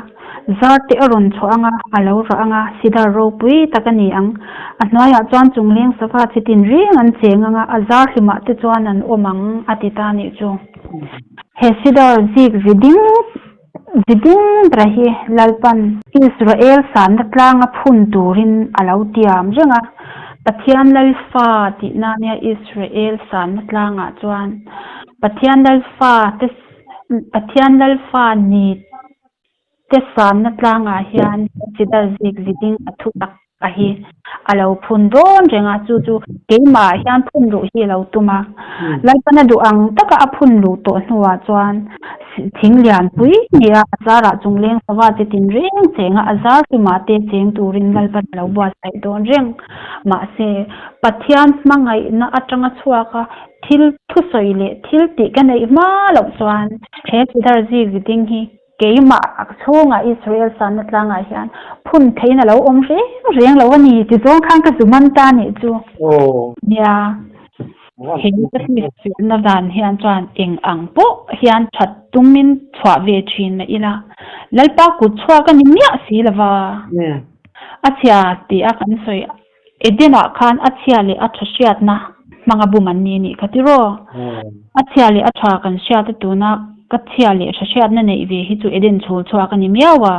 Zar te a rawn chhuah ang a, a lo rah ang a, sidar ropui tak a ni ang. A hnuaiah chuan chungleng sava chi tin reng an cheng ang a, a zar hlimah te chuan an awm ang, a ti ta a nih chu. He sidar zik zi ding zi ding bera hi Lalpan Israel sanna tlanga phun turin a lo tiam reng a, Pathian Lalfa tihna nia Israel sanna tlangah chuan Pathian Lalfa te Pathian Lalfa ni te sanna tlangah hian sidar zik ziding a thu tak a hi a lo phun dawn reng a, chu chu keimah hian phun luh hi a lo tum a. Lalpana duh ang taka a phun luh tawh hnuah chuan thing lian pui nia a zarah chungleng sava chi tin reng cheng a, a zar hlumah te cheng turin Lalpan a lo buatsaih dawn reng. Mahse, Pathian hmangaihna atanga chhuak a Thil thusawi leh thil tih ka neih hma loh chuan he sidar zik ziding hi keimah chhungah Israel sanna tlangah hian phun theihin a lo awm reng reng lo a ni ti zawng khan ka zu man ta nih chu. Nia, he ka hrilhfiahna dan hian chuan eng ang pawh hian that tumin chhuah ve thin mah ila Lalpa kut chhuak a ni miah si lova. A chhia tih a kan sawi Eden-ah khan a chhia leh a tha hriatna hmanga bum an ni a nih kha tiraw? A chhia leh a tha kan hriat a tuna ka chhia leh tha hriatna neih ve hi chu Eden chhul chhuak a ni miau a.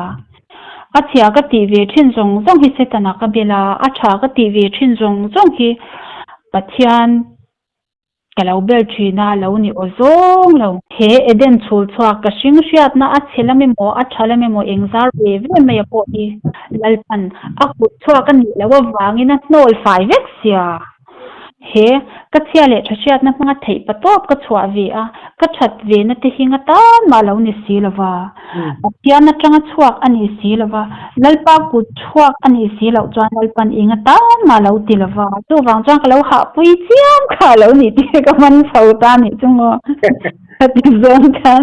A chhia ka tih ve thin zawng zawng hi Setana ka bel a, a tha ka tih ve thin zawng zawng hi Pathian Ka lo bel thin a, lo ni aw zawng lo. He Eden chhul chhuak ka hring hriatna a chhe lam emaw a tha lam emaw engzar ve ve mai a pawh hi Lalpan a kut chhuak a nih loh avangin a hnawl fai vek sia. He ka chhia leh tha hriatna hmanga theih pa tawp ka chhuah ve a, ka that ve na te hi nga tan mah lo ni si lova. Pathian atanga chhuak a nih si lova, Lalpa kut chhuak a nih si loh chuan Lalpan eng atan mah lo ti lova, chuvang chuan ka lo hahpui chiam kha a lo nih tih ka man chho ta a nih chu maw? Ka ti zawng khan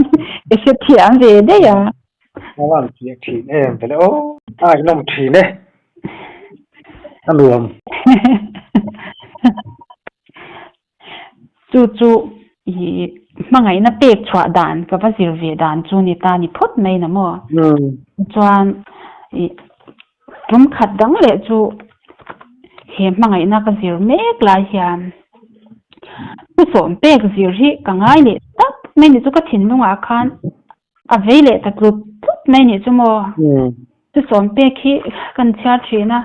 ka hrethiam ve daih a. A van fiah thin em vele aw. A ngaihnawm thin e. A nuam. Chu chu i hmangaihna pek chhuah dan ka va zir ve dan chu ni ta ni phawt mai na maw? Chuan i tum khat dang leh chu he hmangaihna ka zir mek lai hian thusawm pek zir hi ka ngai leh tak mai ni chu ka thinlungah khan A vei leh ta tlut tlut mai nih chu maw? Thusawm pek hi kan chhiar thin a,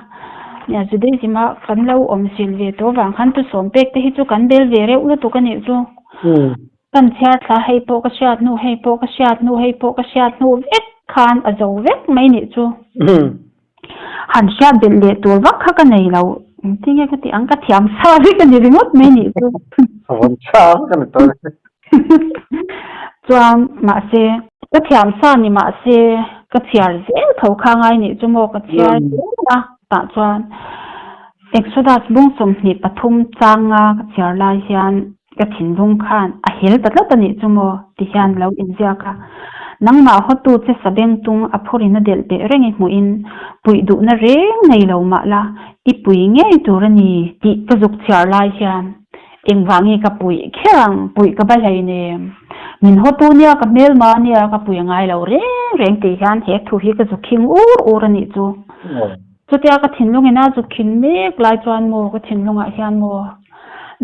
nia Judaism a kan lo awm sil ve tawh avang khan thusawm pek te hi chu kan bel ve reuh lutuk a nih chu. Kan chhiar thla hei pawh ka hriat hnu, hei pawh ka hriat hnu, hei pawh ka hriat hnu vek khan a zo vek mai nih chu. Han hriat belh leh tur vak kha ka nei lo. Engtin nge ka tih ang? Ka thiam sa vek a ni ringawt mai nih chu. Rawn chha vek a ni tawh. Chuan mahse, ka thiam sa ni mahse ka chhiar zel tho kha ngai nih chu maw ka chhiar zel a. Tah chuan Exodus bung 23 changa ka chhiar lai hian Ka thinlung khan a hel ta tlat a nih chu maw? ti hian lo inziak a. Nangmah hawtu che sabengtung a phurin a delh teh reng i hmuhin puih duhna reng nei lo mah la, i pui ngei tur a ni tih ka zuk chhiar lai hian engvah nge ka puih kher ang, puih ka ba hleinem. Min hawtu nia ka hmelma nia ka pui a ngai lo reng reng tih hian he thu hi ka zuk khing ur ur a nih chu. Chutia ka thinlungin a zuk khin mek lai chuan maw ka thinlungah hian maw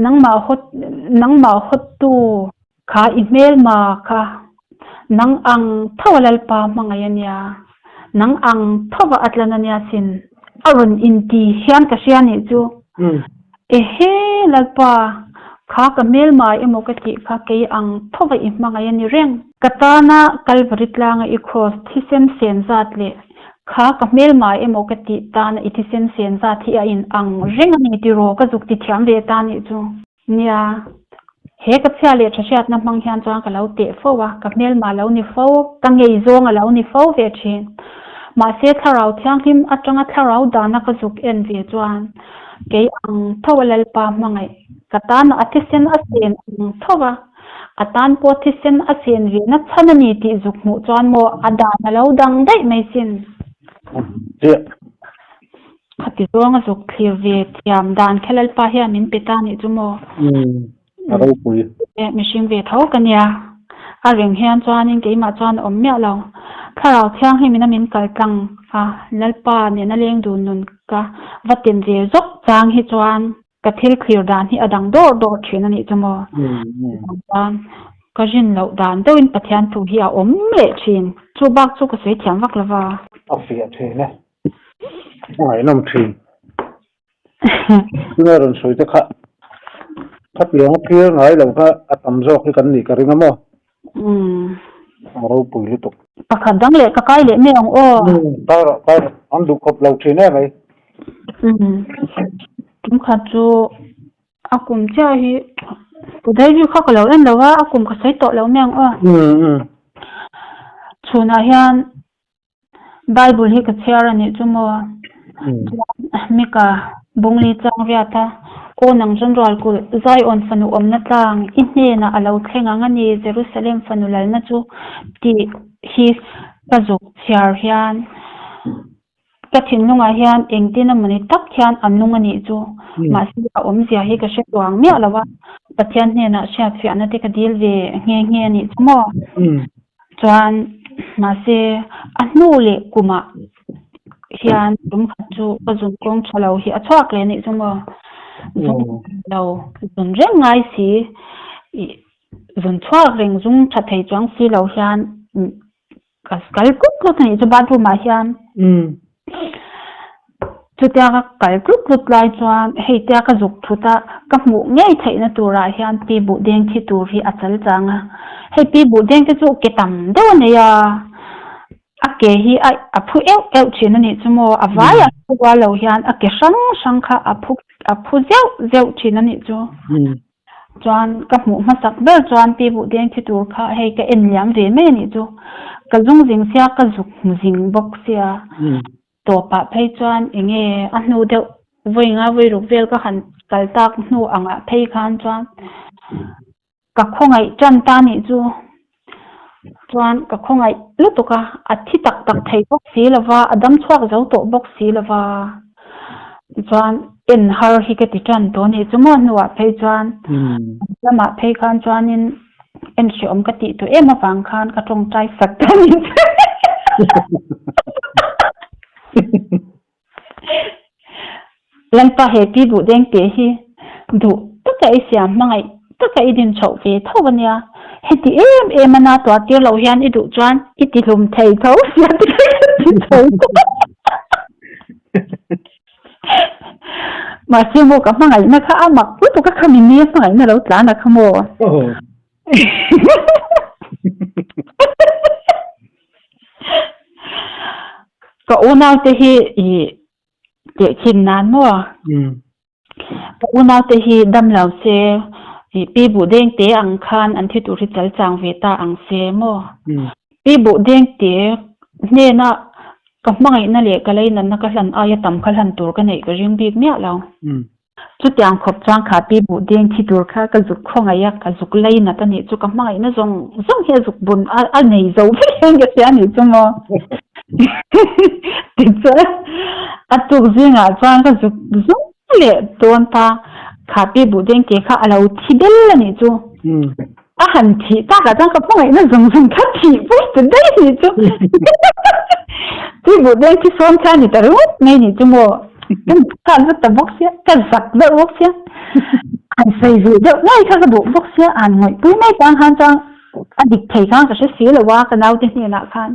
Nangmah hawt nangmah hawttu kha i hmelma kha nang ang tho a Lalpa hmangaih a nia, nang ang tho va a tlan a nia sin a rawn inti hian ka hria nih chu. Ehe Lalpa! Kha ka hmelmai emaw ka tih kha kei ang thova i hmangaih a ni reng. Ka tana Kalvari tlanga i kraws thisen sen zat leh kha ka hmelmai emaw ka tih tana i thisen sen zat hi a in ang reng a ni tiraw ka zuk ti thiam ve ta nih chu. Nia, he ka chhia leh tha hriatna hmang hian chuan ka lo teh fo a, ka hmelma lo ni fo, ka ngei zawng a lo ni fo ve thin. Mahse thlarau thianghlim atanga thlarau dana ka zuk en ve chuan kei ang tho a Lalpa hmangaih ka tan a thisen a sen ang tho a, a tan pawh thisen a sen ve na chhan a ni tih zuk hmuh chuan maw a dan a lo dang daih mai sin. Chiah. Khati zawng a zuk thlir ve thiam dan kha Lalpa hian min pe ta nih chu maw? Umm, a ropui. Mihring ve tho ka nia. A reng hian chuanin keimah chuan a awm miah lo. Thlarau Thianghlimin a min kal tlang a, Lalpa nena leng dun nun ka va tem ve zawk chang hi chuan ka thil thlir dan hi a dang dawr dawr thin a nih chu maw? Chuan ka rin loh dan deuhin Pathian thu hi a awm leh thin. Chu bak chu ka sawi thiam vak lova. A fiah thin e. A ngaihnawm thin. Tunge rawn sawi te kha khatiang a clear ngai lo kha a tam zawk hi kan nih ka ring a maw? Umm. A ropui lutuk. Pakhat dang leh ka kai leh mai ang aw. Umm kai rawh kai rawh an duh khawp lo thin em mai. Umm tumkhat chu a kum chiah hi Pu David kha ka lo en lo a a kum ka sawi tawh lo mai ang aw. Umm umm. Chhunah hian Bible hi ka chhiar a nih chu maw? Chuan Mika Bungli chang riat a, Aw nang chuan rualkulh, Zion fanu awmna tlang, i hnenah a lo thleng ang a ni, Jerusalem fanu lalna chu tih hi ka zuk chhiar hian ka thinlungah hian engtin emawni tak hian a nung a nih chu. Mahse a awmzia hi ka hre tuang miah lo a, Pathian hnenah hriatfiahna te ka dil ve nghe nghe a nih chu maw? Chuan mahse a hnu leh kumah hian tum khat chu ka zun kawng tha lo hi a chhuak leh anih chu maw? Zung lo zun reng ngai si ih zun chhuak reng zung tha thei chuang si lo hian ka kal tlut tlut anih chu bathroom ah hian. Chutia ka kal tlut tlut lai chuan hei tia ka zuk thut a, ka hmuh ngei theihna turah hian pi buh deng thi tur hi a chal chang a. Hei pi buh deng te chu ke tam deuh a nei a, a ke hi a a phu euh euh thin a nih chu maw, a vaiah phu rual lo hian a ke hrang hrang kha a phu a phu zeuh zeuh thin a nih chu. Chuan ka hmuh hmasak ber chuan pi buh deng thi tur kha hei ka en liam ve mai a nih chu. Ka zung zing sia ka zuk hmu zing bawk sia. Tawpah phei chuan eng nge a hnu deuh vawi nga vawi ruk vel ka han kal tak hnu angah phei khan chuan ka khawngaih tan ta nih chu. Chuan ka khawngaih lutuk a, a thi tak tak thei bawk si lova, a dam chhuak zo tawh bawk si lova. Tichuan en har hi ka ti tan tawh a nih chu maw hnuah phei chuan lamah phei khan chuanin en hreawm ka tih tawh em avang khan ka tawngtai sak ta a ni. Lalpa he pi buh deng teh hi duh taka i siam hmangaih taka i din chhoh ve tho a nia. Heti em em a na tuah tir loh hian i duh chuan i ti hlum thei tho sia ti kha ka ti chho ta. Mahse maw ka hmangaihna kha a mak lutuk a khami ni a hmangaihna lo tlan a kha maw. Ka unaute hi i tehkhin nan maw? Ka unaute hi dam lo se, i pi buh deng te ang khan an thi tur hi chal chang ve ta ang se maw? Pi buh deng te hnena ka hmangaihna leh ka leinatna ka hlan aia tam kha hlan tur ka neih ka ring bik miah lo. Chutiang khawp chuan kha pi buh deng thi tur kha ka zuk khawngaih a, ka zuk lei nat a nih chu ka hmangaihna zawng zawng hi a zuk bun a a nei zo vek hian ka hria a nih chu maw. Tichuan a tuk zingah chuan ka zuk zung leh dawn ta, kha pi buh deng ke kha a lo thi bel a nih chu. A han thih takah chuan ka hmangaihna zawng zawng kha thih pui ta daih a nih chu. Tui buh deng thi sawm kha a ni ta ringawt mai a nih chu maw. Ka nghal vek ta bawk sia, ka zak deuh bawk sia. Han sawi ve deuh ngei kha ka duh bawk sia, han ngawihpui mai chuan khan chuan a dik thei khan ka hre si lo a ka naute hnenah khan.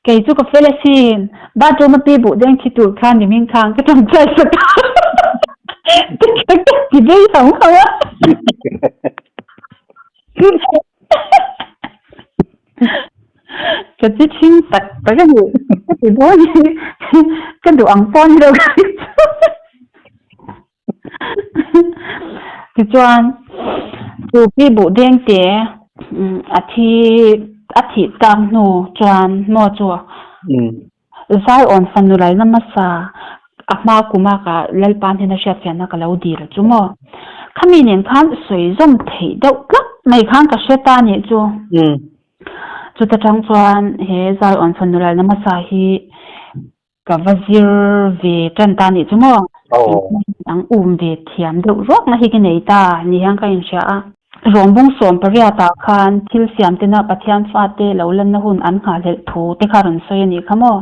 Kei chu ka fel asin, bathroom a pi buh deng thi tur khan nimin khan ka tawngtai sak a. Ka ti vei hauh hauh a. Ka chi ṭhing tak tak a ni. Ka ti dawn hi ka duh ang pawh a ni lo ka ti chu. Tichuan chu pi buh deng te a thi a thih tak hnu chuan maw chu Zaiawn fanu lalna hmasa a hma kuma ka Lalpa hnena hriatfiahna ka lo dil chu maw? Khami nen khan sawi zawm theih deuh tlat mai khan ka hre ta nih chu. Chuta tang chuan he Zaiawn fanu lalna hmasa hi ka va zir ve tan ta nih chu maw? Ang um ve thiam deuh ruakna hi ka nei ta ni hian ka inhria a. Rawngbawng 18 ah khan thil siam tena Pathian fate lo lanna hun an nghahhlelh thu te kha rawn sawi a nih kha maw?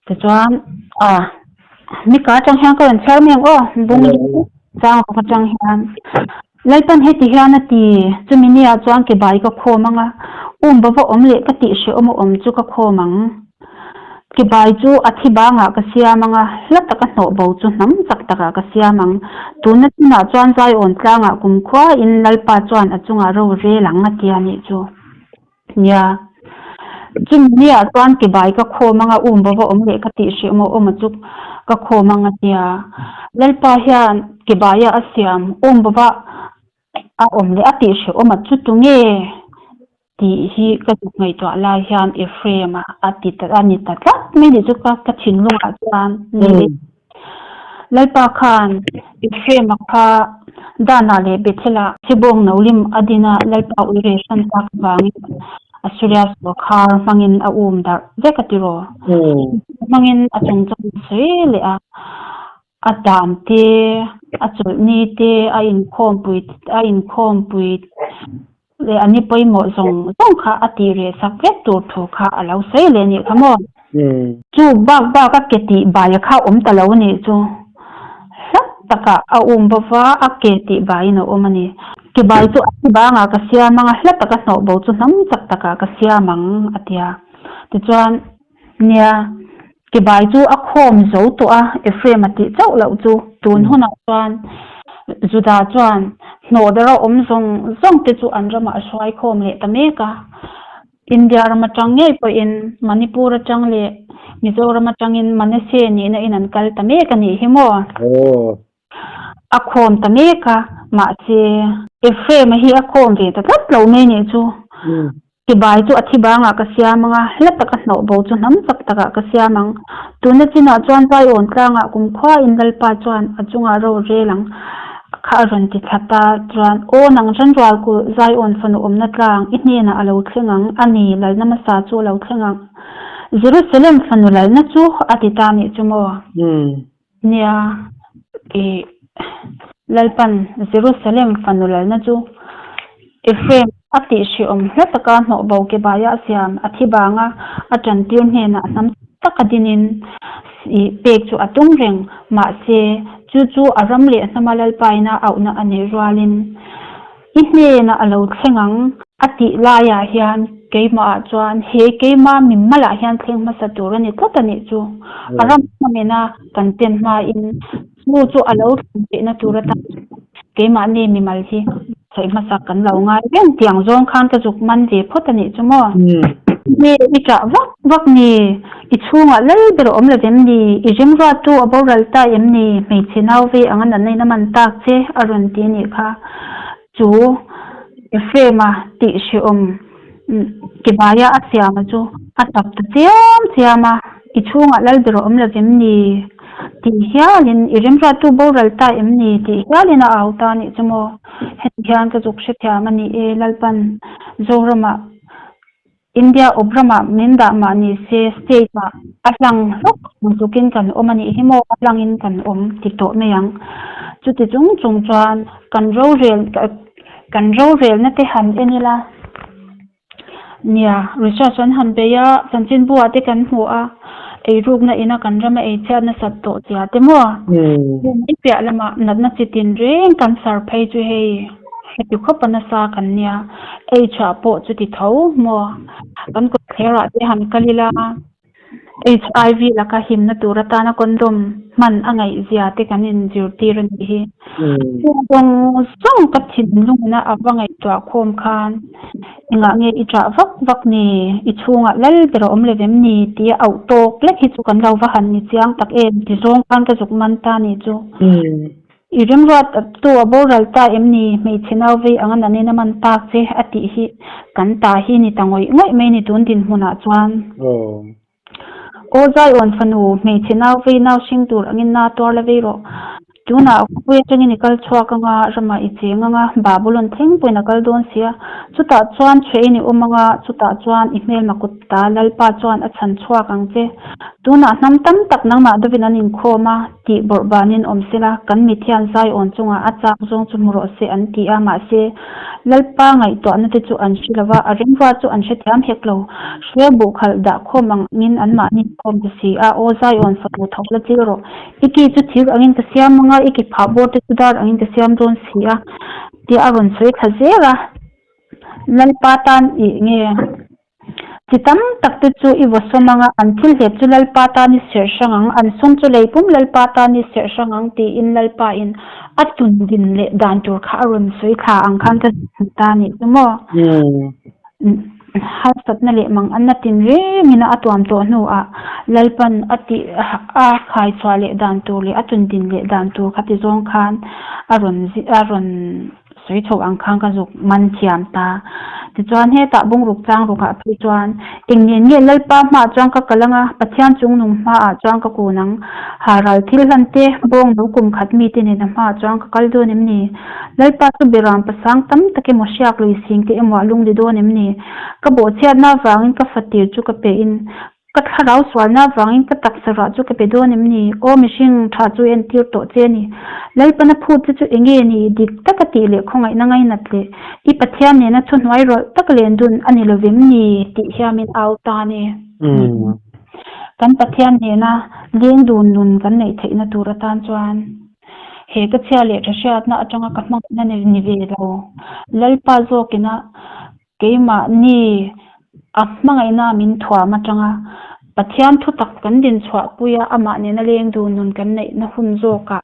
Tichuan, a, Mika atang hian ka rawn chhiar mai ang aw, bung chang ruk atang hian. Lalpan heti hian a ti, chumi nia chuan ke bai ka khawm ang a, um bava awm leh ka tih hrehawm a awm chu ka khawm ang. Ke bai chu a thi bangah ka siam ang a, hla taka hnawh bo chu hnam chak takah ka siam ang. Tuna chinah chuan Zaiawn tlangah kumkhuain Lalpa chuan a chungah ro rel ang a ti a nih chu. Nia. Chumi niah chuan ke bai ka khawm ang a, um bova awm leh ka tih hreh maw awm a chu ka khawm ang a tia. Lalpa hian ke baia a siam um bova a awm leh a tih hreh awm a chu tunge? Tih hi ka zuk ngaihtuah lai hian Ephraim-a a ti ta a ni ta tlat mai nih chu ka ka thinlungah chuan ni e. Lalpa khan Ephraim-a kha Dana leh Bethel-ah chhibawng no lim a din a, Lalpa uire hran tak vangin Assuria sawrkhar hmangin a um darh vek a tiraw? Hmangin a chungchang a sawi leh a. A dan te, a chawlhni te, a inkhawmpui a inkhawmpui leh a ni pawimawh zawng zawng kha a tih reh sak vek tur thu kha a lo sawi leh anih kha maw? Chu bak bak a ke tih baia kha awm ta lo anih chu hlat takah a um bova a ke tih baiin a awm a ni. Ke bai chu a thi bangah ka siam ang a, hla taka hnawh bo chu hnam chak takah ka siam ang a ti a. Tichuan. Nia, ke bai chu a khawm zo tawh a, Ephraim a tih chauh loh chu. Tun hunah chuan Judah chuan hnawhdara awm zawng zawng te chu an ramah a hruai khawm leh ta mek a. India ram atang ngei pawhin Manipur atang leh Mizoram atangin Manase nihna in an kal ta mek a nih hi maw? A khawm ta mek a, mahse Ephraim-a hi a khawm ve ta tlat lo mai nih chu. Tibai chu a thi bangah ka siam ang a, hla taka hnawh bo chu hnam chak takah ka siam ang. Tuna chinah chuan Zaiawn tlangah kumkhuain Lalpa chuan a chungah ro rel ang kha a rawn ti thla ta chuan, Aw nang Ranrual kulh Zaiawn fanu awmna tlang i hnenah a lo thleng ang, a ni, lalna hmasa chu a lo thleng ang. Jerusalem fanu lalna chu a ti ta nih chu maw? Nia, i Lalpan Jerusalem fanu lalna chu Ephraim a tih hrehawm hla taka hnawh bo ke baia a siam a thi banga a tantir hnenah hnam taka dinin i pek chu a tum reng. Mahse, chu chu a ram leh hnama Lalpaina auhna a neih rualin I hnenah a lo thleng ang. A tih laiah hian keimahah chuan he keima mimmalah hian thleng hmasa tur a ni tlat a nih chu. A ram hmamena kan pen hmain chu chu a lo thleng theihna tur atan chuan keimahni mimal hi sawi hmasa kan lo ngai reng tiang zawng khan ka zuk man ve phawt a nih chu maw? Nge i ṭah vak vak ni? I chhungah lal ber a awm lo em ni? I remruattu a boral ta em ni? Hmeichhe nau ve anga natna in a man tak che a rawn ti a nih kha. Chu Ephraim-a tih hrehawm Kebaia a siama chu a tap ta chiam chiam a, I chhungah lal ber a awm lo em ni? Tih hialin, I remruattu boral ta em ni? Tih hialin a au ta a nih chu maw? Heti hian ka zuk hrethiam a ni e, Lalpan Zoramah India awp ramah min dah mah ni se state ah a hlang hlawk ang tlukin kan awm a nih hi maw, a hlangin kan awm ti tawh mai ang. Chuti chung chung chuan kan rorel kan rorelna te han en ila nia research an han bei a, chanchinbu ah te kan hmu a, eirukna ina kan rama ei chhiat nasat tawh zia te maw, heng piah lamah natna chi tin reng cancer phei chu hei. Heti khawp a nasa kan nia, ei chhuah pawh chuti tho maw? Kan kawtthlerah te han kal ila, HIV laka himna tur atana condom hman a ngaihzia te kan inzirtir a nih hi. Chung zawng zawng ka thinlungina a va ngaihtuah khawm khan engah nge i ṭah vak vak ni, i chhungah lal ber a awm lo em ni tia auh tawk lek hi chu kan lo va han ni chiang tak em ti zawng khan ka zuk man ta ni chu. I remruat tu a boral ta em ni? Hmeichhe nau vei anga nanin a man tak che a tih hi kan ta hi ni ta ngawih ngawih mai ni tun dinhmunah chuan. Aw Zaiawn fanu, hmeichhe nau vei nau hring tur angin na tuar la vei rawh. Tunah khawpui atangin i kal chhuak anga, ramah i cheng anga, Babulon thleng pawhin a kal dawn sia. Chutah chuan chhuahin i awm anga, chutah chuan i hmelma kut ta Lalpa chuan a chhan chhuak ang che. Tunah hnam tam tak nangmah dovin an inkhawm a. Tih bawrh banin awm sela, kan mit hian Zion chungah a chak zawng chu hmu rawh se an ti a, mahse, Lalpa ngaihtuahna te chu an hre lo va, a rimva chu an hrethiam hek lo. Hruai buh khalh dah khawm angin anmahni khawm ta si a, Aw Zion fanu tho la chil rawh, i ki chu thir angin ka siam anga, i ki phah bawr te chu dar angin ka siam dawn si a, tia a rawn sawi thla zel a. Lalpa tan ih nge? Chi tam tak te chu i vaw sawm anga, an thil hlep chu Lalpa tan i serh hrang ang, an sum chu lei pum Lalpa tan i serh hrang ang tiin Lalpa in a tun din leh dan tur kha a rawn sawi thla ang khan ka hmu ta nih chu maw. Harsatna leh mang anna tinrengin a tuam tawh hnuah Lalpan a tih a khai chhuah leh dan tur leh a tun din leh dan tur kha ti zawng khan a rawn a rawn Sawi chho ang khan ka zuk man thiam ta. Tichuan hetah bungruk chang rukah phei chuan eng nen nge Lalpa hmaah chuan ka kal anga, Pathian chungnung hmaah chuan ka kun ang. Haral thil hlan te, bawng no kum khat mite nena hmaah chuan ka kal dawn em ni? Lalpa chu beram pasang tam tak emaw hriak lui sing te emaw a lungli dawn em ni? Ka bawhchhiatna avangin ka fatir chu ka pehin Ka thlarau sualna avangin ka taksa rah chu ka pe dawn em ni? Aw mihring, tha chu entir tawh che a ni. Lalpana phut che chu enge ni? Dik taka tih leh khawngaihna ngainat leh i Pathian nena thuhnuai rawlh tak len dun a ni lovem ni? Tih hian min au ta a ni. Kan Pathian nena leng dun nun kan neih theihna tur atan chuan he ka chhia leh tha hriatna atanga ka hmangaihna ni ve lo. Lalpa zawkina Keimahni a hmangaihna min thuam atanga Pathian thutak kan dinchhuah puia amah nena leng dun nun kan neihna hun zawkah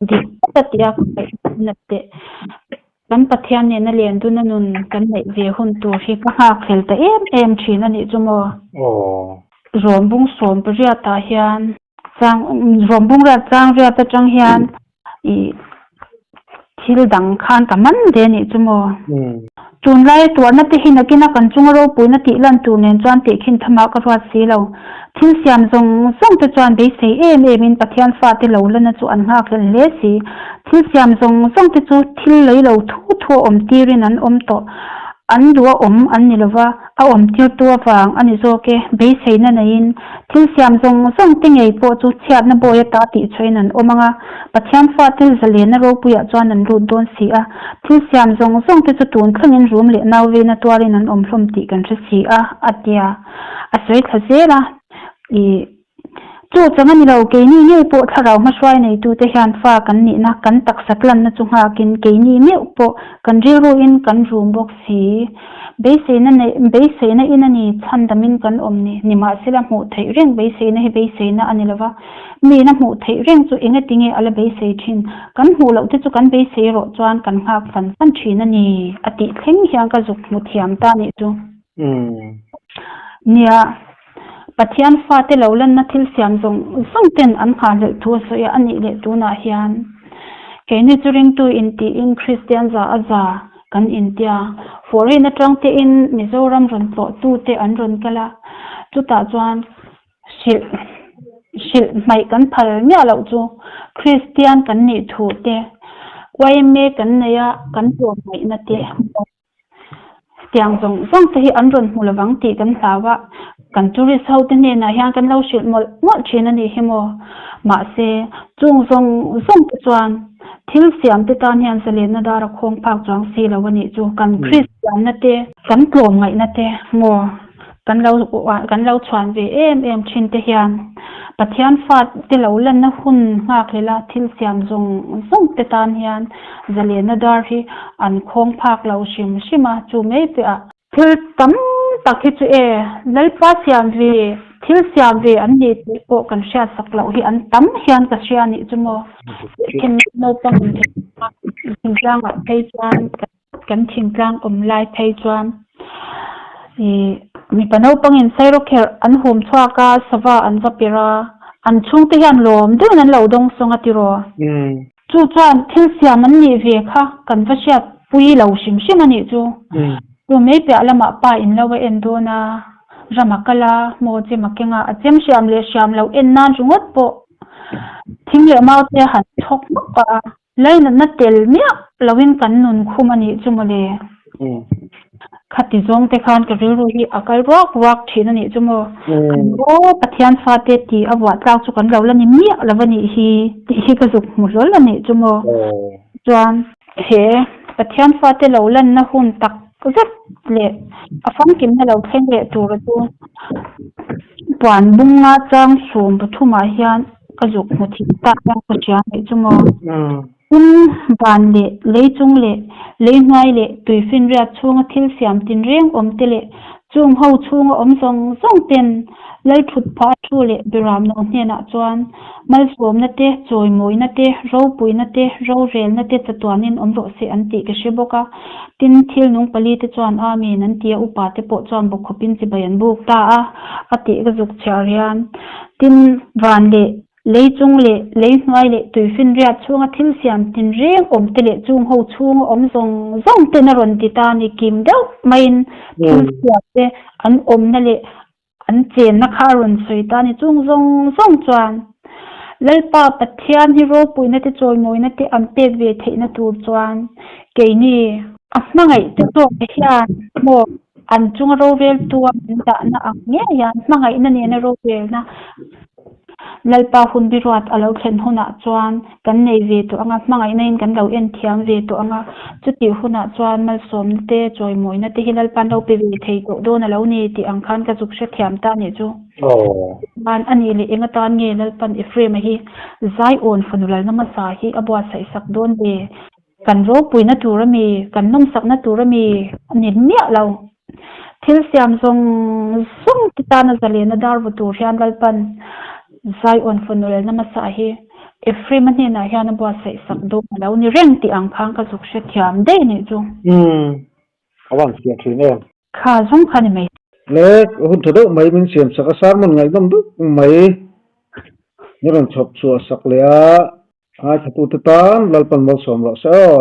dik taka tia ka ngaihna teh kan Pathian nena len duna nun kan neih ve hun tur hi ka nghakhlel ta em em thin a nih chu maw. Rawmbung 18 ah hian chang rawmbung riat chang riat atang hian Ih, thil dang khan ka man ve anih chu maw? Tunlai tuarna te hi nakina kan chunga ropuina tih lan tur nen chuan tehkhin thamah ka ruat si lo. Thil siam zawng zawng te chuan beisei em em in Pathian fate lo lana chu an nghakhlel hle si. Thil siam zawng zawng te chu thil lei lo thu thu a awm tirin an awm tawh. An duh a awm an ni lova, a awm tirtu avang a ni zawk e. Beiseina neiin thil siam zawng zawng te ngei pawh chu chhiatna bawi ata tih chhuahin an awm ang a, Pathian fate zalenna ropuiah chuan an lut dawn si a. Thil siam zawng zawng te chu tun thlengin rum leh nauveina tuarin an awm hlawm tih kan hre si a, a tia. A sawi thla zel a. Ih. Chu chang a ni lo, keini ngei pawh thlarau hmahruai neitute hian fa kan nihna, kan taksa tlanna chu nghakin keini meuh pawh kan rilruin kan rum bawk si. Beiseina neih, beiseina in a ni, chhandamin kan awm ni. Nimahsela hmuh theih reng beiseina hi beiseina a ni lova, miin a hmuh theih reng chu engatinge a la beisei thin? Kan hmuh loh te chu kan beisei rawh chuan kan nghak fan fan thin a ni, a tih thleng hian ka zuk hmu thiam ta nih chu. Nia. Pathian fate lo lanna thil siam zawng zawng ten an nghahhlelh thu a sawi a, a nih leh tunah hian keini chu ringtu intiin Kristian za a za kan intia. Foreign atang tein Mizoram rawn tlawhtu te an rawn kal a, chutah chuan hrilh hrilh hmaih kan phal miah loh chu Kristian kan nih thu te, yma kan nei a kan tlawmngaihna te. Tiang zawng zawng te hi an rawn hmu lovang tih kan hlau a, kan tourist ho te hnenah hian kan lo hrilh mawlh mawlh thin a nih hi maw. Mahse, chung zawng zawng te chuan thil siam te tan hian zalenna dar a khawng phak chuang si lo a nih chu. Kan Kristianna te, kan tlawmngaihna te maw kan lo kan lo chhuan ve em em thin te hian Pathian fate lo lanna hun nghakhlel a thil siam zawng zawng te tan hian zalenna dar hi an khawng phak lo hrim hrim a, chu mai piahah thil tam tak hi chu e Lalpa siam ve. Thil siam ve an ni tih pawh kan hriat sak loh hi an tam hian ka hria nih chu maw. Khen naupang thingtlangah phei chuan kan thingtlang awm lai phei chuan ih mipa naupangin sairawkherh an hum chhuak a, sava an va per a, an chhungte hian lawm deuhin an lo dawng sawng a tiraw. Chu chuan thil siam an nih ve kha kan va hriat pui lo hrim hrim a nih chu. Chu mai piah lamah pa in lo a en dawn a, ram a kal a, hmaw chem a keng a, a chem hriam leh hriam loh en nan ringawt pawh thing leh mau te a han chhawk hmawk a, lainatna tel miah loin kan nun khum a nih chu mawle. Khati zawng te khan ka rilru hi a kal ruak ruak thin a nih chu maw. Aw Pathian fate tih a vuah tlak chu kan lo la ni miah lo a nih hi tih hi ka zuk hmu hlawl a nih chu maw. Chuan he Pathian fate lo lanna hun tak zet leh a famkimna lo thleng leh tura chu puan bunga chang sawm pathumah hian ka zuk hmu thei ta hian ka hria a nih chu maw. Pum van leh lei chung leh lei hnuai leh tui finriat chhunga thil siam tinreng awm te leh chung ho chhunga awm zawng zawng ten Lalthut phah thu leh Biramno hnenah chuan malsawmna te, chawimawina te, ropuina te, rorelna te chatuanin awm rawh se an tih ka hre bawk a. Tin, thil nung pali te chuan Amen an ti a, upa te pawh chuan bawkkhawpin chibai an buk ta a, a tih ka zuk chhiar hian. Tin, van leh Lei chung leh lei hnuai leh tuifinriat chhunga thil siam tinreng awm te leh chung ho chhunga awm zawng zawng ten a rawn ti ta a ni. Kim deuh maiin thil siam te an awmna leh an chenna kha a rawn sawi ta a ni. Chung zawng zawng chuan Lalpa Pathian hi ropuina te chawimawina te an pek ve theihna tur chuan keini a hmangaih te zawk hian maw an chunga roreltu a min dahna ang ngei a, hmangaihna nena rorelna Lalpa hun biruat a lo thlen hunah chuan kan nei ve tawh ang a, hmangaihna in kan lo en thiam ve tawh ang a, chutih hunah chuan malsawmna te, chawimawina te hi Lalpa'n lo pe ve thei tawh dawn a lo ni tih ang khan ka zuk hrethiam ta nih chu. Chuan a nih leh eng atan nge Lalpa'n Ephraim-a hi Zion fanu lalna hmasa hi a buatsaih sak dawn ve? Kan ropuina tur a mi, kan nawmsakna tur a mi a ni miah lo. Thil siam zawng zawng te tana zalena dar vaw tur hian Lalpan Zion fanu lalna hmasa hi Ephraim-a hnenah hian a buatsaih sak dawn a lo ni reng tih ang khan ka zuk hrethiam daih nih chu. Umm, a van fiah thin em. Kha zawng kha ni mai. Le, hun tha deuh mai min siam sak a, sermon ngaihnawm deuh mai ni rawn chhawp chhuah sak leh a, ngaithlatute tan Lalpan malsawm rawh se aw.